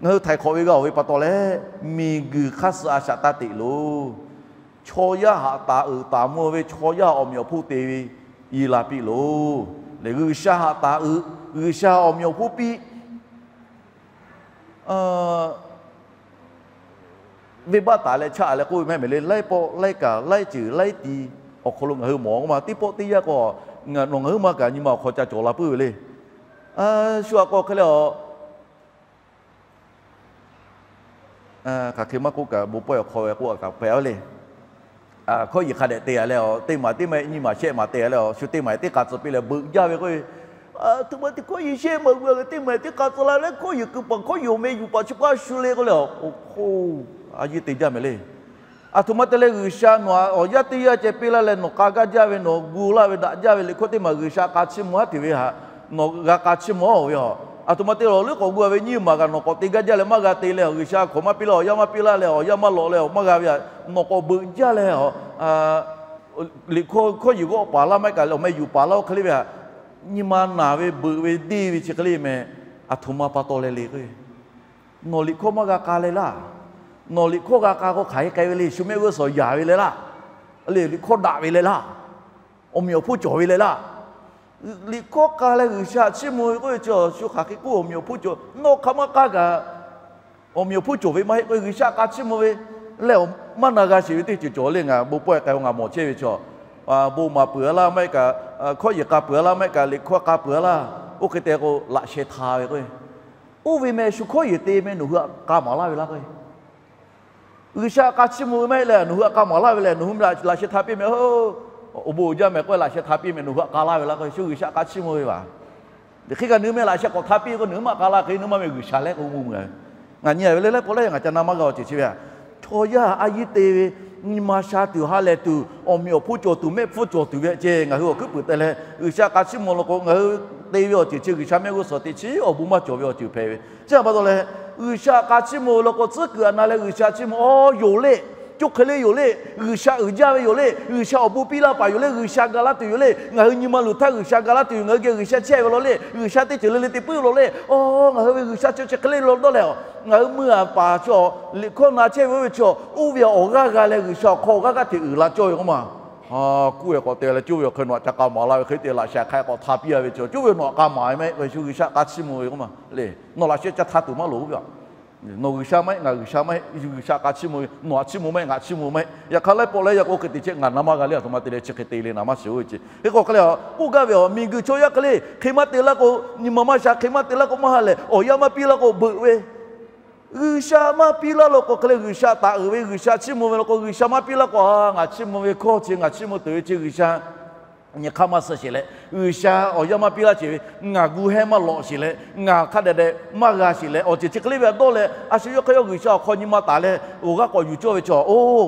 ngaˬ hui htaiˍ hk'awꞈ ve g'a awˬ ve pa taw leh, miˬguiˬ hk'aˇ suh a shaꞈ taˇ teꞈ loˬ. Chaw yaˇ htaꞈ taˍ uiˍ taˍ mvuh ve chaw yaˇ awˬ meꞈ awˬ hponˇ te ve yi la piˇ loˬ. Lehˬ G'uiˬsha htaꞈ taˍ uiˍ, G'uiˬsha awˬ meꞈ awˬ hponˇ piˇ venˇbaˆ taˍ leh chaˆ leh k'oˆ ve maˇ heˆ mehˍ le. Laiˉ pawˆ laiˉ kaˬ laiˉ ceuˬ laiˉ ti awˬ hk'aw lo ngaˬ hui mawˬ k'oˆ ma, teˇ pawˆ teˇ yanˇ k'o, nawˬ ngaˬ huiˉ maˇ kaꞈ nyi ma awˬ hk'aw ca cawˬ la puiˉ ve le. Shu aꞈ k'o hk'e le a, hk'aˬ hk'e maˇ k'oˆ kaꞈ bon pawehˇ awˬ hk'aw ve k'oˆ a kaꞈ pehꞈ ve le. Hkawˇ yiˬ hk'a dehꞈ te a leh a, teˇ maˬ teˇ maˬ nyiˇ maˬ shehˆ maˬ te a leh a, shu teˇ maˬ teˇ k'a tcuh piˇ leh beuꞈ jaˇ ve k'o, aˬ htoꞈ ma te hkawˇ yiˬ shehˆ maˬ g'a ve teˇ maˬ teˇ k'a tcuh la leh hkawˇ yiˬ keu paˍ hkawˇ yiˬ awˬ meh yuˬ paˍ chi hk'a shu le k'oˆ leh a, oˇ hk'oˆ a yiˇ te jaˇ mehˍ le. Aˬ htoꞈ ma te leh G'uiˬsha nawˬ awˬ yaˇ teˇ yanˇ ceh piˇ laˇ leh nawˬ k'a gaˇ jaˇ ve, nawˬ gu laˇ ve daꞈ jaˇ ve liꞈ hkawˇ teˇ maˬ G'uiˬsha k'a chiˇ mvuh haˉ tuˬ ve htaꞈ nawˬ g'a k'a chiˇ mvuh ve yoˬ. Aˬ htoꞈ ma te lawˬ leuˉ k'awꞈ gu a ve nyiˇ maˬ kaꞈ nawˬ k'awꞈ te gaˇ jaˇ leh maˇ g'a te leh, G'uiˬsha hkawˍ maˇ piˇ laˇ, awˬ yaˇ maˇ piˇ laˇ leh, awˬ yaˇ maˇ lawꞈ leh awˬ maˇ g'a ve htaꞈ nawˬ k'awꞈ beuꞈ jaˇ leh, liꞈ hkawˇ hkawˇ yiˬ g'awˆ paˍ laˇ maˇ heˆ kaꞈ leh awˬ meh yuˬ paˍ laˇ oˇ hk'e le ve htaꞈ nyi ma naˬ ve beuꞈ ve deˇ ve chi hk'e le meh, aˬ htoꞈ ma pa taw leh le k'o, nawˬ liꞈ hkawˇ maˇ g'a k'a leh laˇ. Nawˬ liꞈ hkawˇ g'a k'a k'o hk'aˬ hk'e k'ai ve le, shu mehˆ g'uˇ suhˍ yaˍ ve leh laˇ. Liꞈ hkawˇ daꞈ ve leh laˇ. Awˬ meꞈ awˬ hponˇ cawˬ ve leh laˇ. Liꞈ hkawˇ k'a leh G'uiˬsha chiˇ mvuh ve k'oˆ ve chi, shu hk'aˬ hk'e k'oˆ awˬ meꞈ awˬ hponˇ cawˬ, nawˬ hk'aˬ maˇ k'a kaꞈ awˬ meꞈ awˬ hponˇ cawˬ ve maˇ heˆ k'o, G'uiˬsha k'a chiˇ mvuh ve lehˬ, maˇ na g'a sheˍ ve teˇ ceuˬ cawˬ le. Ngaˬ bon pawehˇ k'ai-o ngaˬ mawˬ chehˇ ve chaw, bon maˍ peuˬ a laˇ maˇ heˆ kaꞈ, hkawˇ yiˬ k'a peuˬ a laˇ maˇ heˆ kaꞈ, liꞈ hkawˇ k'a peuˬ a laˇ, oˇ hk'e te k'o laꞈ sheh hta ve k'o, oˇ ve meh shu hkawˇ yiˬ te meh nawˬ hui htaꞈ k'a maˍ laˇ ve laˇ k'o, G'uiˬsha k'a chiˇ mvuh ve maˇ heˆ leh nawˬ hui htaꞈ k'a maˍ laˇ ve lehˬ, nawˬ hui laꞈ sheh hta piˇ meh, awˬ bon uiˍ jaˇ meh k'oˆ laꞈ sheh hta piˇ meh nawˬ hui htaꞈ k'a laˇ ve laˇ k'o, shu G'uiˬsha k'a chiˇ mvuh ve vaˬ. Hk'e kaꞈ nawˬ hui meh laꞈ sheh k'awꞈ hta piˇ k'o nawˬ hui maˇ k'a laˇ hk'e nawˬ hui maˇ meh G'uiˬsha leh k'o mvuh meh. Ngaˬ nyi a ve le laiˉ pawˆ laiˉ ngaˬ ca na maˇ g'a awˬ ceuˬ chi ve a, chaw yaˇ a yiˇ te ve, nyi ma sha tuˬ ha lehˬ tuˬ, awˬ meꞈ awˬ hponˇ cawˬ tuˬ, mehˆ hpfuhˇ cawˬ tuˬ ve ceh ngaˬ hui awˬ hkuiˉ puiˍ te leh G'uiˬsha k'a chiˇ mvuh law k'o, ngaˬ hui te ve awˬ ceuˬ chi G'uiˬsha mehˆ g'uˇ suhˍ teꞈ chiˉ awˬ bon maˇ cawˬ ve awˬ ceuˬ hpehꞈ ve. Chi htaꞈ pa taw leh, G'uiˬsha k'a chiˇ mvuh ve law k'o tcuhˉ kuiˬ a na leh G'uiˬsha chiˇ mvuh, aw, yoˬ le, co hk'e le yoˬ le, G'uiˬsha uiˍ jaˇ ve yoˬ le, G'uiˬsha awˬ bon piˇ laˇ paˍ yoˬ le, G'uiˬsha ga laˇ tuˬ yoˬ le, ngaˬ hui nyi ma luˬ htaˇ G'uiˬsha ga laˇ tuˬ yoˬ, ngaˬ hui geh G'uiˬsha chehˇ ve law le, G'uiˬsha teˇ ceuˬ le le te puiˉ law le, aw, ngaˬ hui ve G'uiˬsha chi chi hk'e le law dawˇ leh, ngaˬ hui meuˇ a paˍ chaw, liꞈ hkawˇ na chehˇ ve oˇ ve chaw, oˇ ve awˬ g'aˇ g'a leh G'uiˬsha awˬ hk'aw awˬ g'aˇ g'aˇ hteꞈ uiˍ la cawˇ ve k'oˆ ma. Kuˇ ve k'awꞈ te leh coˇ ve awˬ hk'e nawˬ htaꞈ ca k'a maˍ la ve hk'e te laꞈ sheh hk'a k'awꞈ hta piˇ a ve chaw, coˇ ve nawˬ htaꞈ k'a maˍ ve maˇ heˆ k'o, shu G'uiˬsha k'a chiˇ mvuh ve k'oˆ ma le. Nawˬ laꞈ sheh ca hta tuˬ maˇ loˍ ve a. Nawˬ G'uiˬsha maˇ heˆ, ngaˬ G'uiˬsha maˇ heˆ, G'uiˬsha k'a chiˇ mvuh ve, nawˬ htaꞈ chiˇ mvuh maˇ heˆ, ngaˬ chiˇ mvuh maˇ heˆ. Yaꞈ hk'aˇ laiˉ pawˆ laiˉ yaˇ k'o hk'e te chehˇ ngaˬ na maˇ g'a le, aˬ htoꞈ ma te leh chi hk'e te le naˍ maˇ shiˍ oˇ ve ceh. Hk'e k'o hk'e le a, k'oˆ gaˇ ve a, miˬguiˬ chaw yaˇ hk'e le hk'e maˇ te laˇ k'o, nyi ma maˇ sha hk'e maˇ te laˇ k'o maˇ ha lehˬ, awˬ yaˇ maˇ piˇ laˇ k'o beuꞈ ve G'uiˬsha maˇ piˇ laˇ law k'o hk'e le G'uiˬsha taˍ uiˍ ve, G'uiˬsha chiˇ mvuh ve law k'o, G'uiˬsha maˇ piˇ laˇ k'o, a, ngaˬ chiˇ mvuh ve hkawˇ chi ngaˬ chiˇ mvuh tuˬ ve chi G'uiˬsha nyi hk'aˇ maˇ suh sheˍ leh, G'uiˬsha awˬ yaˇ maˇ piˇ laˇ sheˍ ve, ngaˬ gu hehˉ maˇ lawꞈ sheˍ leh, ngaˬ hk'a dehꞈ dehꞈ maˇ g'a sheˍ leh, awˬ ceuˬ chi hk'e le ve a dawˇ leh, a shu yawˇ hk'e yawˇ G'uiˬsha awˬ hk'aw nyi ma taˍ leh, awˬ g'aˇ k'awꞈ yuˬ cawˇ ve chaw, oˇ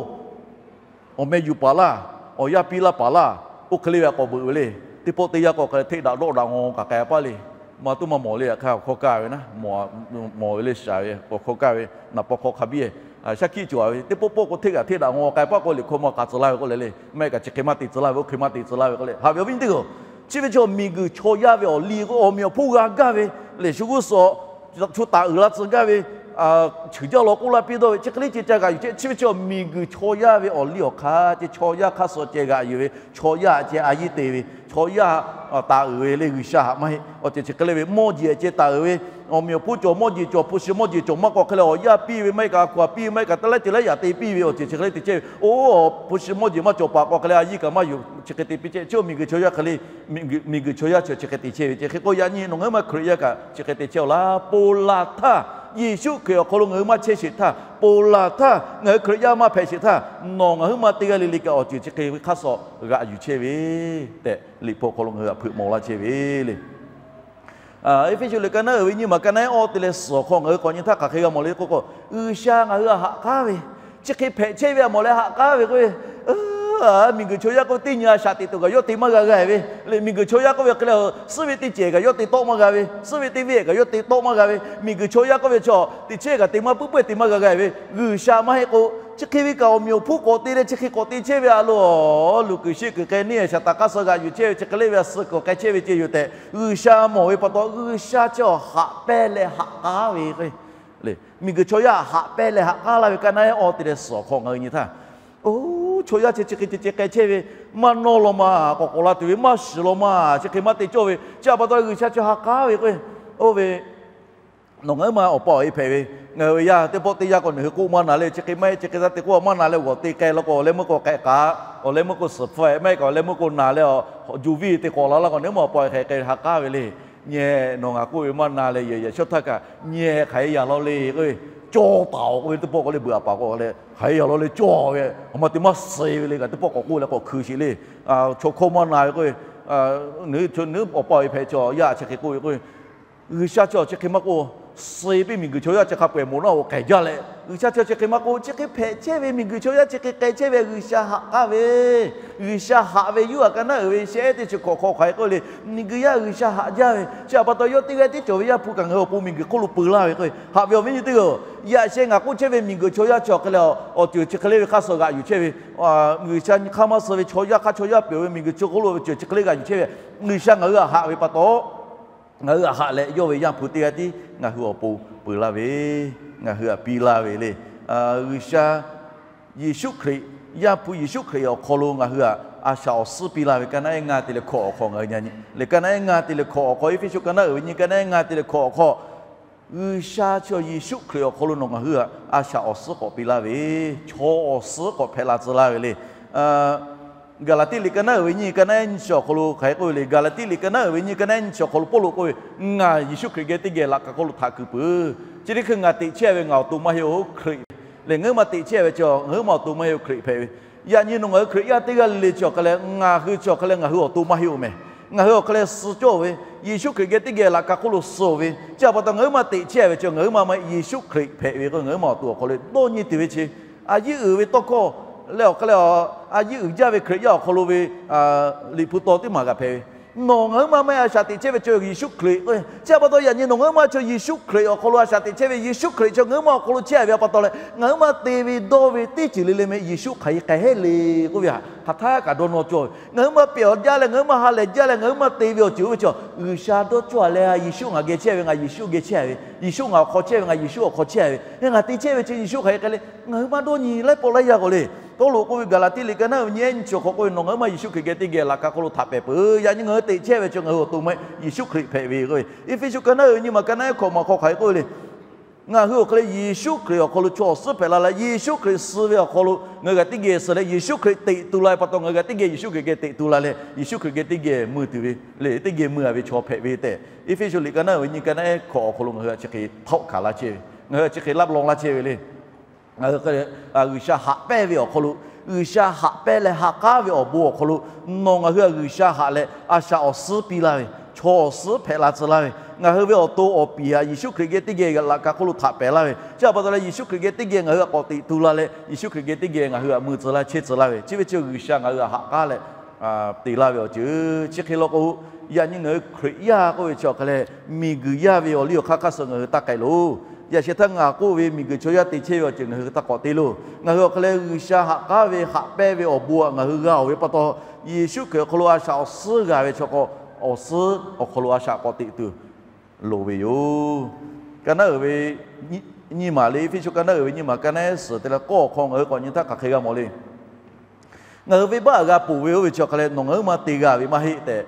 awˬ meh yuˬ paˍ laˇ, awˬ yaˇ piˇ laˇ paˍ laˇ, oˇ hk'e le ve a k'awꞈ beuꞈ ve le. Teˇ pawˆ teˇ yanˇ k'o hk'e hteˆ daꞈ dawˆ daꞈ ngaw kaꞈ k'ai paˇ le. Ma tuˉ maˇ mawˬ le, yaꞈ hk'aˇ awˬ hkawˇ kaˇ ve naˉ, mawˬ ve le shaˍ ve awˬ hkawˇ kaˇ ve, naˍ paw hk'aw hk'a biˇ, shaˉ hkiˆ cawˬ a ve, teˇ pawˆ pawˆ k'o hteˆ kaꞈ hteˆ daꞈ ngaw k'ai paˇ k'o, liꞈ hkawˇ maˇ k'a tcuh laˇ ve k'oˆ le le, maˇ heˆ kaꞈ chi hk'e maˇ te tcuh laˇ ve, oˇ hk'e maˇ te tcuh laˇ ve k'oˆ le. Haꞈ ve awˬ viˉ teˇ g'aˇ, chi ve chaw miˬguiˬ chaw yaˇ ve awˬ liˇ k'o, awˬ meꞈ awˬ hponˇ g'a gaˇ ve, lehˬ shu g'uˇ suhˍ chaw taˍ uiˍ la tcuh gaˇ ve, chi jaˇ law k'oˆ laˇ piˇ dawˇ ve, chi hk'e le ceh ca g'aꞈ yuˬ chehˇ. Chi ve chaw miˬguiˬ chaw yaˇ ve awˬ liˇ awˬ hk'aˇ ceh, chaw yaˇ hk'aˇ suh ceh g'aꞈ yuˬ ve, chaw yaˇ ceh a yiˇ te ve, chaw yaˇ taˍ uiˍ ve le, G'uiˬsha haꞈ maˇ heˆ. Awˬ ceuˬ chi hk'e le ve mawˇ jeˬ ceh taˍ uiˍ ve, awˬ meꞈ awˬ hponˇ cawˬ mawˇ jeˬ cawˬ, hpu shi mawˇ jeˬ cawˬ maˇ k'o hk'e le, awˬ yaˇ piˇ ve maˇ heˆ kaꞈ, a hkaw-anˬ piˇ ve maˇ heˆ kaꞈ, te leh ceh leh yaꞈ te piˇ ve awˬ ceuˬ chi hk'e le te chehˇ ve. Oˇ, hpu shi mawˇ jeˬ maˇ cawˬ paˍ k'o hk'e le, a yiˇ kaꞈ maˇ yuˬ, chi hk'e te piˇ chehˇ. Chi awˬ miˬguiˬ chaw yaˇ hk'e le, miˬguiˬ chaw yaˇ chi chi hk'e te chehˇ ve ceh. Hk'e k'o yaꞈ nyi nawˬ ngaˬ hui ma Hkriꞈ yaˇ kaꞈ chi hk'e te chehˇ-oˬ laˇ. Ponˬ laˬ htaˇ Yeˍsuˆ Hkriꞈ awˬ hk'aw lo ngaˬ hui maˇ chehˇ sheˍ htaˇ, ponˬ laˬ htaˇ, ngaˬ hui Hkriꞈ yaˇ maˇ hpehꞈ sheˍ htaˇ, nawˬ ngaˬ huiˉ ma teˇ g'aˇ le le kaꞈ awˬ ceuˬ chi hk'e ve hk'aˇ suh g'aꞈ yuˬ chehˇ ve tehꞈ, Liꞈ hpu awˬ hk'aw lo ngaˬ hui htaꞈ hpeuꞈ maw laˇ chehˇ ve le. Eˇfeˇsuꞈ liꞈ ka naˉ uiˍ ve nyiˇ maˬ ka naˉ ehˉ awˇ te leh suhˍ awˬ hk'aw ngaˬ hui k'awꞈ nyi htaˇ hk'aˬ hk'e g'a mawˬ le k'oˆ k'o, G'uiˬsha ngaˬ hui htaꞈ haꞈ k'aˉ ve, chi hk'e hpehꞈ chehˇ ve a mawˬ leh haꞈ k'aˉ ve k'oˆ ve, miˬguiˬ chaw yaˇ k'oˆ ve teˇ nyi a shaꞈ teꞈ tuˬ kaꞈ yawˇ te maˇ g'a g'a ve le. Miˬguiˬ chaw yaˇ k'oˆ ve hk'e leh, suhˉ ve teˇ cehˬ kaꞈ yawˇ te tawˆ maˇ g'a ve, suhˉ ve teˇ venˇ kaꞈ yawˇ te tawˆ maˇ g'a ve, miˬguiˬ chaw yaˇ k'oˆ ve chaw teˇ chehˇ kaꞈ te maˇ puiˉ puiˉ te maˇ g'a g'a ve, G'uiˬsha maˇ heˆ k'o, chi hk'e ve kaꞈ awˬ meꞈ awˬ hponˇ k'awꞈ te leh chi hk'e k'awꞈ te chehˇ ve a loˬ. Luˬ kuiˬ sheˆ kuiˬ k'ai neˇ shaˍ taˍ k'aˇ suh g'aꞈ yuˬ chehˇ ve chi hk'e le ve a suh kuiˬ k'ai chehˇ ve ceh yoˬ tehꞈ G'uiˬsha mawˬ ve pa taw, G'uiˬsha chi awˬ haꞈ pehnˇ leh haꞈ k'aˉ ve k'o, miˬguiˬ chaw yaˇ haꞈ pehnˇ leh haꞈ k'aˉ laˇ ve ka naˉ ehˉ awˇ te leh suhˍ awˬ hk'aw ngaˬ hui nyi htaˇ, oˇ, chaw yaˇ chi chi hk'e ceh ceh k'ai chehˇ ve, maˇ nawˇ law ma, k'awꞈ k'awꞈ la tuˬ ve, maˇ shiˍ law ma, chi hk'e maˇ te cawˇ ve, chi a pa taw G'uiˬsha chi haꞈ k'aˉ ve k'o, oˇ ve nawˬ ngaˬ huiˉ ma awˬ pa awˬ e hpehꞈ ve, ngaˬ hui ve yaˇ teˇ pawˆ teˇ yanˇ k'o nawˬ hui k'oˆ maˇ na leh, chi hk'e maˇ heˆ chi hk'e taˇ te k'oˆ maˇ na leh, g'awˬ te k'ai la k'o awˬ leh meuˇ k'o k'ehꞈ k'aꞈ, awˬ leh meuˇ k'o suhˍ hpfuhˇ maˇ heˆ k'o awˬ leh meuˇ k'o na leh, awˬ ju viˇ te k'awꞈ la laˇ k'o nawˬ huiˉ ma awˬ pa awˬ e hk'e hk'e haꞈ k'aˉ ve le. Nyi, nawˬ ngaˬ k'oˆ ve maˇ na leh yehˬ yehˬ shawˉ htaˇ kaꞈ nyi hk'aˬ hk'e yaꞈ law le k'o, cawˇ taˍ awˬ k'oˆ ve teˇ pawˆ k'o le beuꞈ a paˍ k'o le hk'aˬ hk'e yaꞈ law le cawˇ ve, awˬ ma te maˇ suh ve le kaꞈ teˇ pawˆ k'awꞈ k'oˆ leh k'awꞈ hkui sheˍ le. Chaw hkawˇ maˇ na ve k'o, nawˬ huiˉ ma awˬ pa awˬ e hpehꞈ chaw yaˇ chi hk'e k'oˆ ve k'o, G'uiˬsha chi chi hk'e maˇ k'oˆ, suh piˇ miˬguiˬ chaw yaˇ chi hk'a peu-eˬ moˍ naˆ hoꞈ k'ehˬ jaˇ leh, G'uiˬsha chi chi hk'e maˇ k'oˆ, chi hk'e hpehꞈ chehˇ ve miˬguiˬ chaw yaˇ chi hk'e k'ai chehˇ ve G'uiˬsha haꞈ k'aˉ ve, G'uiˬsha haꞈ ve yuˇ a ka naˉ uiˍ ve shehˆ ehˉ teˇ chi hkawꞈ hk'aw hk'aˬ hk'e k'oˆ le, miˬguiˬ yaˇ G'uiˬsha haꞈ jaˇ ve, chi a pa taw yawˇ teˇ g'aˇ tiˉ cawˬ ve Yaˇ hpu kaꞈ ngaˬ hui awˬ pon miˬguiˬ hk'oˆ lo peu laˇ ve k'o, haꞈ ve awˬ viˉ nyi teˇ g'aˇ-oˬ, yaꞈ sheh ngaˬ k'oˆ chehˇ ve miˬguiˬ chaw yaˇ chi awˬ hk'e leh awˬ ceuˬ chi hk'e le ve hk'aˇ suh g'aꞈ yuˬ chehˇ ve, G'uiˬsha nyi hk'aˇ maˇ suh ve chaw yaˇ hk'aˇ chaw yaˇ peuˬ ve miˬguiˬ chi hk'oˆ lo ve ceuˬ chi hk'e le g'aꞈ yuˬ chehˇ ve, G'uiˬsha ngaˬ hui htaꞈ haꞈ ve pa taw, ngaˬ hui htaꞈ haꞈ leh yawˇ ve Yaˇ hpu teˇ g'aˇ tiˉ ngaˬ hui awˬ pon peu laˇ ve, ngaˬ hui htaꞈ piˇ laˇ ve le. G'uiˬsha Yeˍsuˆ Hkriꞈ, Yaˇ hpu Yeˍsuˆ Hkriꞈ awˬ hk'aw lo ngaˬ hui htaꞈ a shaꞈ awˬ suhˉ piˇ laˇ ve ka naˉ ehˉ ngaˇ te leh hkawꞈ awˬ hk'aw ngaˬ hui nyi nyi le. Ka naˉ ehˉ ngaˇ te leh hkawꞈ awˬ hk'aw, Eˇfeˇsuꞈ ka naˉ uiˍ ve nyi ka naˉ ehˉ ngaˇ te leh hkawꞈ awˬ hk'aw, G'uiˬsha chi Yeˍsuˆ Hkriꞈ awˬ hk'aw lo nawˬ ngaˬ hui htaꞈ a shaꞈ awˬ suhˉ k'awꞈ piˇ laˇ ve, chaw awˬ suhˉ k'awꞈ hpehꞈ la tcuh laˇ ve le. Gaˍlaˍtiˆ liꞈ ka naˉ uiˍ ve nyi ka naˉ ehˉ nyi chi awˬ hk'aw lo hk'aˬ hk'e k'oˆ ve le. Gaˍlaˍtiˆ liꞈ ka naˉ uiˍ ve nyi ka naˉ ehˉ nyi chi awˬ hk'aw lo Pawˇluꞈ k'oˆ ve, Ngaˬ Yeˍsuˆ Hkriꞈ geh teˇ geh laꞈ ka hk'oˆ lo htaꞈ kuiˬ peuˬ. Chi teˇ hkui ngaˬ teꞈ chehˇ ve ngaˬ awˬ to maˇ heˆ-oˬ, Hkriꞈ lehˬ ngaˬ huiˉ ma teꞈ chehˇ ve chi ngaˬ huiˉ ma awˬ to maˇ heˆ-oˬ, Hkriꞈ hpehꞈ ve. Yaꞈ nyi nawˬ ngaˬ hui Hkriꞈ yaˇ teˇ g'aˇ le le chi awˬ hk'e leh ngaˬ hui chi awˬ hk'e leh ngaˬ hui awˬ to maˇ heˆ-oˬ meh. Ngaˬ hui awˬ hk'e leh suh cawˇ ve, Yeˍsuˆ Hkriꞈ geh teˇ geh laꞈ ka hk'oˆ lo suh ve, chi a pa taw ngaˬ huiˉ ma teꞈ chehˇ ve chi ngaˬ huiˉ ma maˇ heˆ, Yeˍsuˆ Hkriꞈ hpehꞈ ve k'o ngaˬ huiˉ ma awˬ to awˬ hk'aw lo dawˇ nyi tuˬ ve chi, a yiˉ uiˍ ve tawˇ hkawˇ leh awˬ hk'e leh a yiˉ uiˍ jaˇ ve Hkriꞈ yaˇ awˬ hk'aw lo ve Liꞈ hpu taw teˇ maˬ g'a hpehꞈ ve. Nawˬ ngaˬ huiˉ ma maˇ heˆ, a shaꞈ teꞈ chehˇ ve chi Yeˍsuˆ Hkriꞈ k'o, chi a pa taw yaꞈ nyi nawˬ ngaˬ huiˉ ma chi Yeˍsuˆ Hkriꞈ awˬ hk'aw lo a shaꞈ teꞈ chehˇ ve Yeˍsuˆ Hkriꞈ chi ngaˬ huiˉ ma awˬ hk'aw lo chehˇ ve a pa taw leh ngaˬ huiˉ ma te ve dawˇ ve teˇ ceuˬ le le meh Yeˍsuˆ hk'aˬ hk'e k'ai heˆ le k'oˆ ve htaꞈ hk'aˬ htaˇ kaꞈ dawˇ nawˇ cawˇ ve. Ngaˬ huiˉ ma pehˬ awˬ jaˇ leh ngaˬ huiˉ ma ha lehˬ jaˇ leh ngaˬ huiˉ ma te ve awˬ ceuˬ oˇ ve chi G'uiˬsha dawˇ cawˇ leh, Yeˍsuˆ ngaˬ geh chehˇ ve, ngaˬ Yeˍsuˆ geh chehˇ ve, Yeˍsuˆ ngaˬ awˬ hk'aw chehˇ ve, ngaˬ Yeˍsuˆ awˬ hk'aw chehˇ ve, ngaˬ teꞈ chehˇ ve chi Yeˍsuˆ hk'aˬ hk'e k'ai le, ngaˬ hui maˇ dawˇ nyi laiˉ pawˆ laiˉ yaˇ k'o le. Pawˇluꞈ k'oˆ ve Gaˍlaˍtiˆ liꞈ ka naˉ uiˍ ve nyi ehˉ nyi chi awˬ hk'aw k'oˆ ve, Nawˬ ngaˬ huiˉ ma Yeˍsuˆ Hkriꞈ geh teˇ geh laꞈ ka hk'oˆ lo htaꞈ pehˍ peuˬ. Yaꞈ nyi ngaˬ hui teꞈ chehˇ ve chi ngaˬ hui awˬ to maˇ heˆ, Yeˍsuˆ Hkriꞈ hpehꞈ ve k'o ve. Eˇfeˇsuꞈ ka naˉ uiˍ ve nyi maˬ ka naˉ ehˉ hkawꞈ maˬ hk'aw hk'aˬ hk'e k'oˆ ve le. Ngaˬ hui awˬ hk'e leh Yeˍsuˆ Hkriꞈ awˬ hk'aw lo chaw awˬ suhˉ hpehꞈ la leh, Yeˍsuˆ Hkriꞈ suh ve awˬ hk'aw lo ngaˬ hui kaꞈ teˇ geh suh leh, Yeˍsuˆ Hkriꞈ teꞈ tu la ve pa taw ngaˬ hui kaꞈ teˇ geh Yeˍsuˆ Hkriꞈ geh teꞈ tu la leh, Yeˍsuˆ Hkriꞈ geh teˇ geh mui tuˬ ve le, teˇ geh mui a ve chaw hpehꞈ ve tehꞈ, Eˇfeˇsuꞈ liꞈ ka naˉ uiˍ ve nyi ka naˉ ehˉ hkawꞈ awˬ hk'aw lo ngaˬ hui htaꞈ chi hk'e htawˆ hkanˍ laˇ chehˇ ve, ngaˬ hui htaꞈ chi hk'e laˇ law laˇ chehˇ ve le. Ngaˬ hui G'uiˬsha haꞈ pehnˇ ve awˬ hk'aw lo, G'uiˬsha haꞈ pehnˇ leh ha k'aˉ ve awˬ bon awˬ hk'aw lo, nawˬ ngaˬ hui htaꞈ G'uiˬsha haꞈ leh a shaꞈ awˬ suhˉ piˇ laˇ ve, chaw awˬ suhˉ hpehꞈ la tcuh laˇ ve, ngaˬ hui ve awˬ to awˬ piˍ htaꞈ Yeˍsuˆ Hkriꞈ geh teˇ geh laꞈ ka hk'oˆ lo htaꞈ pehˍ laˇ ve, chi a pa taw leh Yeˍsuˆ Hkriꞈ geh teˇ geh ngaˬ hui htaꞈ k'awꞈ teꞈ tu la leh, Yeˍsuˆ Hkriꞈ geh teˇ geh ngaˬ hui htaꞈ mui tcuh laˇ chehˇ tcuh laˇ ve, chi ve chi G'uiˬsha ngaˬ hui htaꞈ haꞈ k'aˉ leh te laˇ ve awˬ ceuˬ. Chi hk'e law k'o, yaꞈ nyi ngaˬ hui Hkriꞈ yaˇ k'oˆ ve chi awˬ hk'e leh, miˬguiˬ yaˇ ve awˬ liˇ awˬ hk'aˇ hk'aˇ suh ngaˬ hui taˇ k'ai loˬ. Yaꞈ sheh htaˇ ngaˬ k'oˆ ve miˬguiˬ chaw yaˇ te chehˇ ve awˬ ceuˬ ngaˬ hui taˇ k'awꞈ te loˬ. Ngaˬ hui awˬ hk'e leh G'uiˬsha haꞈ k'aˉ ve haꞈ pehnˇ ve awˬ bon htaꞈ ngaˬ hui g'a oˬ ve pa taw, Yeˍsuˆ Hkriꞈ awˬ hk'aw lo a shaꞈ awˬ suhˉ g'a ve chaw k'o, awˬ suhˉ awˬ hk'aw lo a shaꞈ k'awꞈ teꞈ tuˬ loˍ ve yoˬ. Ka naˉ uiˍ ve nyi maˬ le, Eˇfeˇsuꞈ ka naˉ uiˍ ve nyi maˬ ka naˉ ehˉ suhˍ te leh k'awˇ awˬ hk'aw ngaˬ hui k'awꞈ nyi htaˇ hk'aˬ hk'e g'a mawˬ le. Ngaˬ hui venˇbaˆ g'a ponˬ ve oˇ ve chi awˬ hk'e leh nawˬ ngaˬ huiˉ ma te g'a ve maˇ heˆ tehꞈ,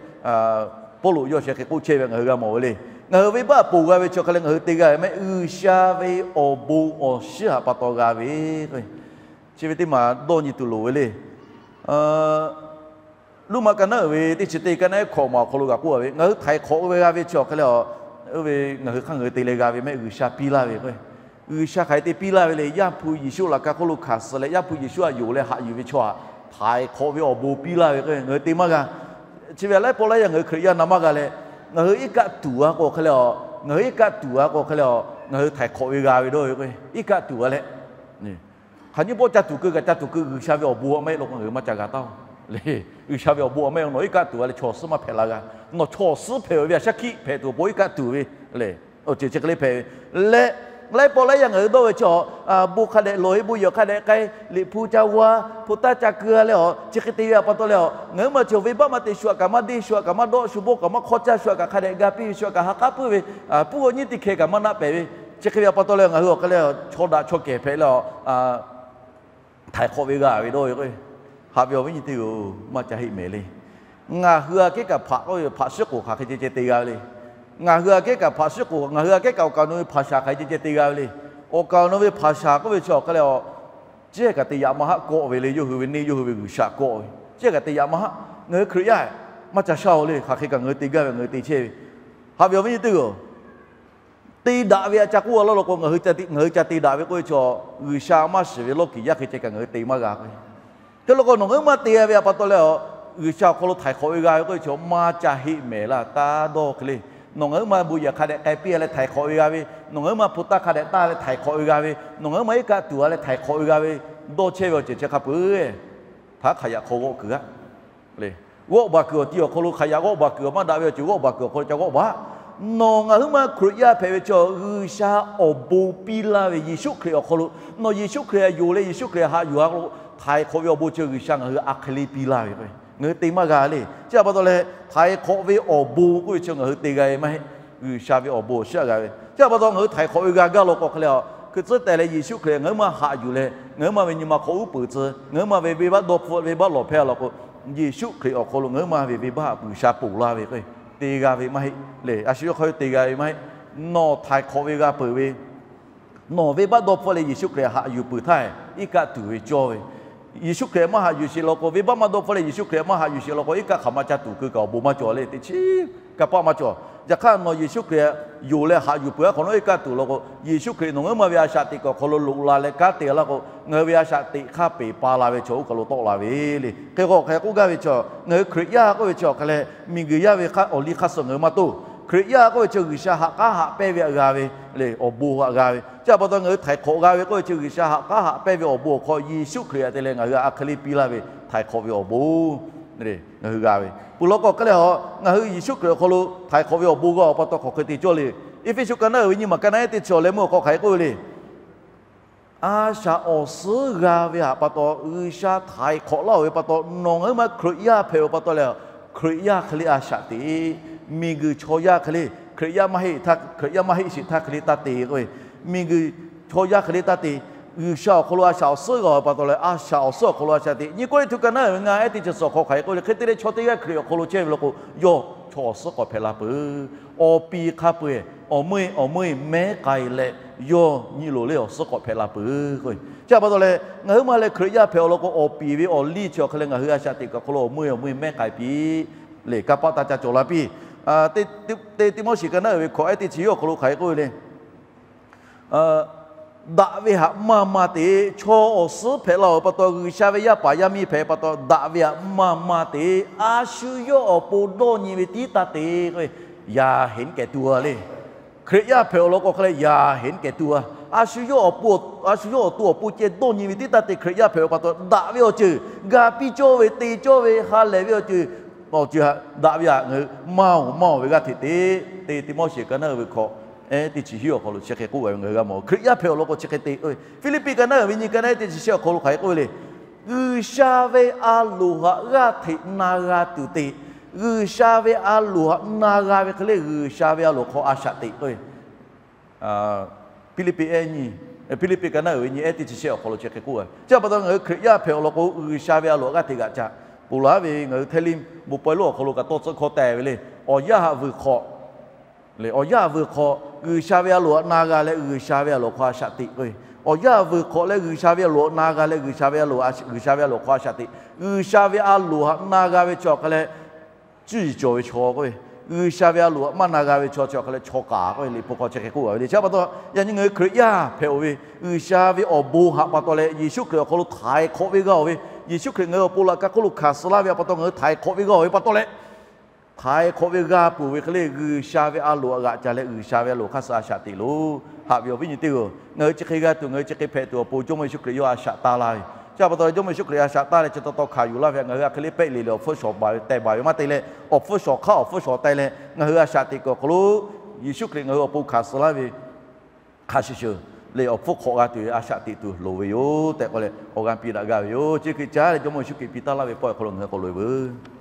Pawˇluꞈ yawˇ sheh hk'e k'oˆ chehˇ ve ngaˬ hui g'a mawˬ ve le. Ngaˬ hui venˇbaˆ ponˬ g'a ve chi awˬ hk'e leh ngaˬ hui te g'a ve mehˆ, G'uiˬsha ve awˬ bon awˬ shinˉ htaꞈ pa taw g'a ve, chi ve teˇ maˬ dawˇ nyi tuˬ loˍ ve le. Roˉmaꞈ ka naˉ uiˍ ve teˇ chi teˇ ka naˉ ehˉ hkawꞈ maˬ awˬ hk'aw lo g'a k'oˆ a ve, ngaˬ hui htaiˍ hk'awꞈ ve g'a ve chi awˬ hk'e leh, Oˇ ve ngaˬ hui hk'aˇ ngaˬ hui te leh g'a ve mehˆ G'uiˬsha piˇ laˇ ve k'o, G'uiˬsha hk'aˬ hk'e te piˇ laˇ ve le. Yaˇ hpu Yeˍsuˆ laꞈ ka hk'oˆ lo hkanˍ suh leh Yaˇ hpu Yeˍsuˆ htaꞈ yonˍ leh haꞈ yuˬ ve chaw htaꞈ htaiˍ hk'awꞈ ve awˬ bon piˇ laˇ ve k'o, ngaˬ hui te maˇ g'a. Chi ve laiˉ pawˆ laiˉ yaˇ ngaˬ hui Hkriꞈ yaˇ na maˇ g'a leh, ngaˬ hui iˉ kaˆ tuˬ a k'o hk'e le a, ngaˬ hui iˉ kaˆ tuˬ a k'o hk'e le a, ngaˬ hui htaiˍ hk'awꞈ ve g'a ve dawˇ ve k'o, iˉ kaˆ tuˬ a leh hk'aˬ nyiˇ pawˆ ca tuˬ keu kaꞈ ca tuˬ keu G'uiˬsha ve awˬ bon a maˇ heˆ law k'o ngaˬ hui maˇ ca g'a taˉ-oˬ le. G'uiˬsha ve awˬ bon a maˇ heˆ, nawˬ iˉ kaˆ tuˬ a leh chaw awˬ suhˉ maˇ hpehꞈ la g'a. Nawˬ chaw awˬ suhˉ hpehꞈ ve awˬ ve a shaˉ hkiˆ hpehꞈ tuˬ awˬ pon iˉ kaˆ tuˬ ve le. Awˬ ceuˬ chi hk'e le hpehꞈ ve leh, laiˉ pawˆ laiˉ yaˇ ngaˬ hui dawˇ ve chi a, bon hk'a dehꞈ lawˬ-e, bon yehˬ hk'a dehꞈ k'ai, liꞈ hpu ca g'aˇ, hpu taˇ ca keu-a leh a, chi hk'e te ve a pa taw leh a, ngaˬ hui maˇ cawˬ venˇbaˆ maˇ te, shu htaꞈ kaꞈ maˇ deˇ, shu htaꞈ kaꞈ maˇ dawˆ, shu bawˇ kaꞈ maˇ hk'awˇ caˇ, shu htaꞈ kaꞈ hk'a dehꞈ ga piˇ ve, shu htaꞈ kaꞈ ha k'aˉ puiˉ ve, puˇ g'aw nyiˇ teˇ hkeh kaꞈ maˇ naˆ pehˍ ve, chi hk'e ve a pa taw leh ngaˬ hui awˬ hk'e le chaw daꞈ chaw kehˬ hpehꞈ leh a, htaiˍ hk'awꞈ ve g'a ve dawˇ ve k'o, haꞈ ve awˬ viˉ nyi teˇ-oˬ, maˇ ca heˆ mehˍ le. Ngaˬ hui aꞈ kehˉ kaꞈ hpaꞈ k'oˆ ve hpaꞈ shiˉ k'oˍ hk'aˬ hk'e ceh ceh te g'a ve le. Ngaˬ hui aꞈ kehˉ kaꞈ hpaꞈ shiˉ k'oˍ, ngaˬ hui aꞈ kehˉ kaꞈ awˬ kaˍ awˬ nu ve hpaˍ shaˍ hk'aˬ hk'e ceh ceh te g'a ve le. Awˬ kaˍ awˬ nu ve hpaˍ shaˍ k'oˆ ve chi awˬ hk'e le a, chi kaꞈ te yaꞈ maˇ haˆ kawˆ ve le. Yawˇ hui ve neˇ yawˇ hui ve G'uiˬsha kawˆ ve, chi kaꞈ te yaꞈ maˇ haˆ. Ngaˬ hui Hkriꞈ yaˇ maˇ ca shaˇ-oˬ le. Hk'aˬ hk'e kaꞈ ngaˬ hui te gaˇ ve, ngaˬ hui te chehˇ ve, haꞈ ve awˬ viˉ nyi teˇ-oˬ, te daꞈ ve aꞈ ca k'oˆ a laˇ law k'o, ngaˬ hui ca te daꞈ ve k'oˆ ve chi a, G'uiˬsha maˇ shiˍ ve lawˇ kiˍ yaˇ hk'e ceh kaꞈ ngaˬ hui te maˇ g'a k'o, hk'e law k'o nawˬ ngaˬ hui maˇ te g'a ve a pa taw leh a, G'uiˬsha awˬ hk'aw lo htaiˍ hk'awꞈ ve g'a ve k'oˆ ve chi a, maˇ ca heˆ mehˍ laˇ taˇ dawˇ hk'e le. Nawˬ ngaˬ hui maˇ bon yehˬ hk'a dehꞈ k'ai piˇ-a leh htaiˍ hk'awꞈ ve g'a ve, nawˬ ngaˬ hui maˇ hpu taˇ hk'a dehꞈ taˇ leh htaiˍ hk'awꞈ ve g'a ve, nawˬ ngaˬ hui maˇ iˉ kaˆ tuˬ a leh htaiˍ hk'awꞈ ve g'a ve, dawˇ chehˇ ve awˬ ceuˬ chi hk'a peuˬ htaꞈ hk'aˬ yaꞈ hk'aw g'awˆ kuiˬ g'aˇ le. G'awˆ baˬ kuiˬ awˬ ti awˬ hk'aw lo hk'aˬ yaꞈ g'awˆ baˬ kuiˬ awˬ maˇ daꞈ ve awˬ ceuˬ g'awˆ baˬ kuiˬ awˬ hk'aw lo ca g'awˆ baˬ. Nawˬ ngaˬ hui maˇ Hkriꞈ yaˇ hpehꞈ ve chi a, G'uiˬsha awˬ bon piˇ laˇ ve Yeˍsuˆ Hkriꞈ awˬ hk'aw lo, nawˬ Yeˍsuˆ Hkriꞈ htaꞈ yonˍ leh Yeˍsuˆ Hkriꞈ haꞈ yuˬ a k'o, htaiˍ hk'awꞈ ve awˬ bon chi G'uiˬsha ngaˬ hui aˬ hk'e le piˇ laˇ ve k'o, ngaˬ hui te maˇ g'a le. Chi a pa taw leh htaiˍ hk'awꞈ ve awˬ bon k'oˆ ve chi ngaˬ hui te g'a ve maˇ heˆ. G'uiˬsha ve awˬ bon awˬ shiˉ g'a ve. Chi a pa taw ngaˬ hui htaiˍ hk'awꞈ ve g'a gaˇ law k'o hk'e le a, hkui tcuhˉ teh leh Yeˍsuˆ Hkriꞈ ngaˬ hui maˇ haꞈ yuˬ leh, ngaˬ hui maˇ ve nyi ma hk'aw uˉ peunˍ tcuh, ngaˬ hui maˇ ve venˇbaˆ dawˇ hpfuhˆ, venˇbaˆ lawˬ hpehˇ law k'o, Yeˍsuˆ Hkriꞈ awˬ hk'aw lo ngaˬ hui maˇ ve venˇbaˆ G'uiˬsha ponˬ laˇ ve k'o, te g'a ve maˇ heˆ le. A shu yawˇ hk'aw te g'a ve maˇ heˆ. Nawˬ htaiˍ hk'awꞈ ve g'a peuˬ ve, nawˬ venˇbaˆ dawˇ hpfuhˆ leh Yeˍsuˆ Hkriꞈ haꞈ yuˬ peuˬ htaˇ, iˉ kaˆ tuˬ ve cawˇ ve. Yeˍsuˆ Hkriꞈ maˇ haꞈ yuˬ sheˍ law k'o, venˇbaˆ maˇ dawˇ hpfuhˆ leh Yeˍsuˆ Hkriꞈ maˇ haꞈ yuˬ sheˍ law k'o, iˉ kaˆ hk'aˬ ma ca tuˬ keu kaꞈ awˬ bon maˇ cawˬ le. Teˇ chiˉ kanˇ paˆ maˇ cawˬ. Yaꞈ hk'aˇ nawˬ Yeˍsuˆ Hkriꞈ yonˍ leh haꞈ yuˬ peuˬ a hk'awꞈ nawˉ, iˉ kaˆ tuˬ law k'o, Yeˍsuˆ Hkriꞈ nawˬ ngaˬ hui maˇ ve a shaꞈ teꞈ kuˬ awˬ hk'aw lo loꞈ la leh kanˉ te laˇ k'o, ngaˬ hui ve a shaꞈ teꞈ hk'aˇ peˬ pa la ve chaw oˇ kaˬ lo tawˆ la ve le. Hk'e k'o hk'aˬ hk'e k'oˆ gaˇ ve chi, ngaˬ hui Hkriꞈ yaˇ k'oˆ ve chi awˬ hk'a leh, miˬguiˬ yaˇ ve hk'a awˬ liˇ hk'aˇ suh ngaˬ hui maˇ toˇ. Hkriꞈ yaˇ k'oˆ ve chi G'uiˬsha haꞈ k'aˉ haꞈ pehnˇ ve htaꞈ g'a ve le, awˬ bon htaꞈ g'a ve. Chi a pa taw ngaˬ hui htaiˍ hk'awꞈ g'a ve k'oˆ ve chi G'uiˬsha haꞈ k'aˉ haꞈ pehnˇ ve awˬ bon awˬ hk'aw Yeˍsuˆ Hkriꞈ htaꞈ te leh ngaˬ hui aˬ hk'e le piˇ laˇ ve htaiˍ hk'awꞈ ve awˬ bon ngaˬ hui g'a ve. Peuˬ law k'o hk'e le a, ngaˬ hui Yeˍsuˆ Hkriꞈ awˬ hk'aw lo htaiˍ hk'awꞈ ve awˬ bon g'a awˬ pa taw hk'aˬ hk'e te cawˇ le. Eˇfeˇsuꞈ ka naˉ uiˍ ve nyi maˬ ka naˉ ehˉ teˇ chi awˬ leh meuˇ awˬ hk'aw hk'aˬ hk'e k'oˆ ve le. A shaꞈ awˬ suhˉ g'a ve htaꞈ pa taw G'uiˬsha htaiˍ hk'awꞈ laˇ-oˬ ve pa taw, nawˬ ngaˬ hui maˇ Hkriꞈ yaˇ hpehꞈ-oˬ pa taw leh, Hkriꞈ yaˇ hk'e le a shaꞈ teꞈ. Miˬguiˬ chaw yaˇ hk'e le Hkriꞈ yaˇ maˇ heˆ, Hkriꞈ yaˇ maˇ heˆ sheˍ htaˇ hk'e le taˇ te k'o, miˬguiˬ chaw yaˇ hk'e le taˇ te. G'uiˬsha awˬ hk'aw lo a shaꞈ awˬ suhˉ g'a-oˬ pa taw leh, a shaꞈ awˬ suhˉ awˬ hk'aw lo a shaꞈ teꞈ. Nyi Kawˇrenˍhtuˆ ka naˉ uiˍ ve ngaˇ ehˉ teˇ chi suhˍ awˬ hk'aw hk'aˬ hk'e k'oˆ le, hk'e te leh chaw teˇ g'aˇ Hkriꞈ awˬ hk'aw lo chehˇ ve law k'o, yawˇ chaw awˬ suhˉ k'awꞈ hpehꞈ la peuˬ. Awˬ piˍ hk'a peu-eˬ, awˬ meuˇ-e awˬ meuˇ-e mehˉ k'ai leh, yawˇ nyi loˍ le awˬ suhˉ k'awꞈ hpehꞈ la peuˬ k'o. Chi a pa taw leh, ngaˬ hui maˇ leh Hkriꞈ yaˇ hpehꞈ-oˬ law k'o, awˬ piˍ ve awˬ liˇ chi awˬ hk'e leh ngaˬ hui a shaꞈ teꞈ kaꞈ awˬ hk'aw lo awˬ meuˇ-e awˬ meuˇ-e mehˉ k'ai piˇ le, kanˇ paˆ taˇ ca cawˬ la piˇ. Teˇ Tiˆmoˉseˍ ka naˉ uiˍ ve hkawꞈ ehˉ teˇ chi yawˇ awˬ hk'aw lo hk'aˬ hk'e k'oˆ ve le. Daꞈ ve htaꞈ maˇ maˇ te. Chaw awˬ suhˉ hpehꞈ la-oˬ pa taw, G'uiˬsha ve yaˇ paˍ yaˇ miˇ hpehꞈ pa taw, daꞈ ve htaꞈ maˇ maˇ te. A shu yawˇ awˬ pon dawˇ nyi ve tiˉ taˇ te k'o, yaꞈ heˍ kehˬ tuˬ a le. Hkriꞈ yaˇ hpehꞈ-oˬ law k'o hk'e leh yaꞈ heˍ kehˬ tuˬ a. A shu yawˇ awˬ pon, a shu yawˇ awˬ to awˬ pon ceh dawˇ nyi ve tiˉ taˇ te. Hkriꞈ yaˇ hpehꞈ-oˬ pa taw, daꞈ ve awˬ ceuˬ, ga piˇ cawˇ ve, te cawˇ ve, ha lehˬ ve awˬ ceuˬ, awˬ ceuˬ htaꞈ daꞈ ve htaꞈ ngaˬ hui maˇ-oˬ maˇ-oˬ ve g'aˇ hteꞈ te. Teˇ Tiˆmoˉseˍ ka naˉ uiˍ ve hkawꞈ ehˉ teˇ chi hiˉ awˬ hk'aw lo chi hk'e k'oˆ ve, ngaˬ hui g'a mawˬ Hkriꞈ yaˇ hpehꞈ-oˬ law k'o chi hk'e te. Hpiˇliˇpiˆ ka naˉ uiˍ ve nyi ka naˉ ehˉ teˇ chi shehˆ awˬ hk'aw lo hk'aˬ hk'e k'oˆ ve le. G'uiˬsha ve a loˍ htaꞈ g'aˇ hteꞈ na g'a tuˬ te. G'uiˬsha ve a loˍ htaꞈ na g'a ve hk'e le, G'uiˬsha ve a loˍ hk'aw a shaꞈ teꞈ k'o ve. Hpiˇliˇpiˆ ehˉ nyi, Hpiˇliˇpiˆ ka naˉ uiˍ ve nyi ehˉ teˇ chi shehˆ awˬ hk'aw lo chi hk'e k'oˆ ve. Chi a pa taw ngaˬ hui Hkriꞈ yaˇ hpehꞈ-oˬ law k'o, G'uiˬsha ve a loˍ htaꞈ g'aˇ hteꞈ g'aꞈ ca. Ponˬ laˬ ve ngaˬ hui hteˇ liˇ bon pawehˇ lonˉ awˬ hk'aw lo kaꞈ tawˇ tcuhˆ hkawˇ teh ve le. Awˬ yanˇ htaꞈ vuiˬ hk'awꞈ le, awˬ yanˇ htaꞈ vuiˬ hk'awꞈ G'uiˬsha ve a loˍ htaꞈ na g'a leh, G'uiˬsha ve a loˍ hk'aw a shaꞈ teꞈ k'o ve. Awˬ yanˇ htaꞈ vuiˬ hk'awꞈ leh G'uiˬsha ve a loˍ htaꞈ na g'a leh, G'uiˬsha ve a loˍ, G'uiˬsha ve a loˍ hk'aw a shaꞈ teꞈ. G'uiˬsha ve a loˍ htaꞈ na g'a ve chi awˬ hk'a leh, cuˇ yiˍ cawˬ ve chaw k'o ve, G'uiˬsha ve a loˍ maˇ na g'a ve chaw chi awˬ hk'aˇ leh chaw kaˍ k'oˆ ve Liꞈ hpu hk'aw chi hk'e k'oˆ gaˇ ve le. Chi pa taw yaꞈ nyi ngaˬ hui Hkriꞈ yaˇ hpehꞈ-oˬ ve, G'uiˬsha ve awˬ bon haꞈ pa taw leh Yeˍsuˆ Hkriꞈ awˬ hk'aw lo htaiˍ hk'awꞈ ve g'a-oˬ ve, Yeˍsuˆ Hkriꞈ ngaˬ hui awˬ pon laꞈ ka hk'oˆ lo hkanˍ suh laˇ ve pa taw ngaˬ hui htaiˍ hk'awꞈ ve g'a-oˬ ve pa taw leh, htaiˍ hk'awꞈ ve g'a peuˬ ve hk'e le, G'uiˬsha ve a loˍ htaꞈ g'aꞈ ca leh G'uiˬsha ve a loˍ hk'aˇ suh a shaꞈ teꞈ loˬ. Haꞈ ve awˬ viˉ nyi teˇ hpaˍ-oˬ, ngaˬ hui chi hk'e g'a tuˬ, ngaˬ hui chi hk'e hpehꞈ tuˬ awˬ pon Jawˇmawˇ Yeˍsuˆ Hkriꞈ yawˇ a shaꞈ taˇ laˇ ve. Chi pa taw leh Jawˇmawˇ Yeˍsuˆ Hkriꞈ a shaꞈ taˇ leh chi taw taw hkanˍ yuˬ laˇ ve htaꞈ ngaˬ hui a hk'e le pehˆ le le awˬ hpfuhˇ shawˍ baˬ ve tehˬ baˬ ve maˇ te leh, awˬ hpfuhˇ shawˍ hk'aˇ awˬ hpfuhˇ shawˍ te leh ngaˬ hui a shaꞈ teꞈ kuiˬ awˬ hk'aw lo, Yeˍsuˆ Hkriꞈ ngaˬ hui awˬ pon hkanˍ suh laˇ ve hk'a shuˍ shuˍ le awˬ hpfuhˇ hk'awꞈ g'a tuˬ ve a shaꞈ teꞈ tuˬ loˍ ve yoˬ tehꞈ k'oˆ leh awˬ g'aˇ piˇ daꞈ gaˇ ve yoˬ. Chi hk'e caˉ leh Jawˇmawˇ Yeˍsuˆ Hkriꞈ piˇ taˍ laˇ ve pawˆ awˬ hk'aw lo ngaˬ hui k'awꞈ loꞈ-e veuˬ.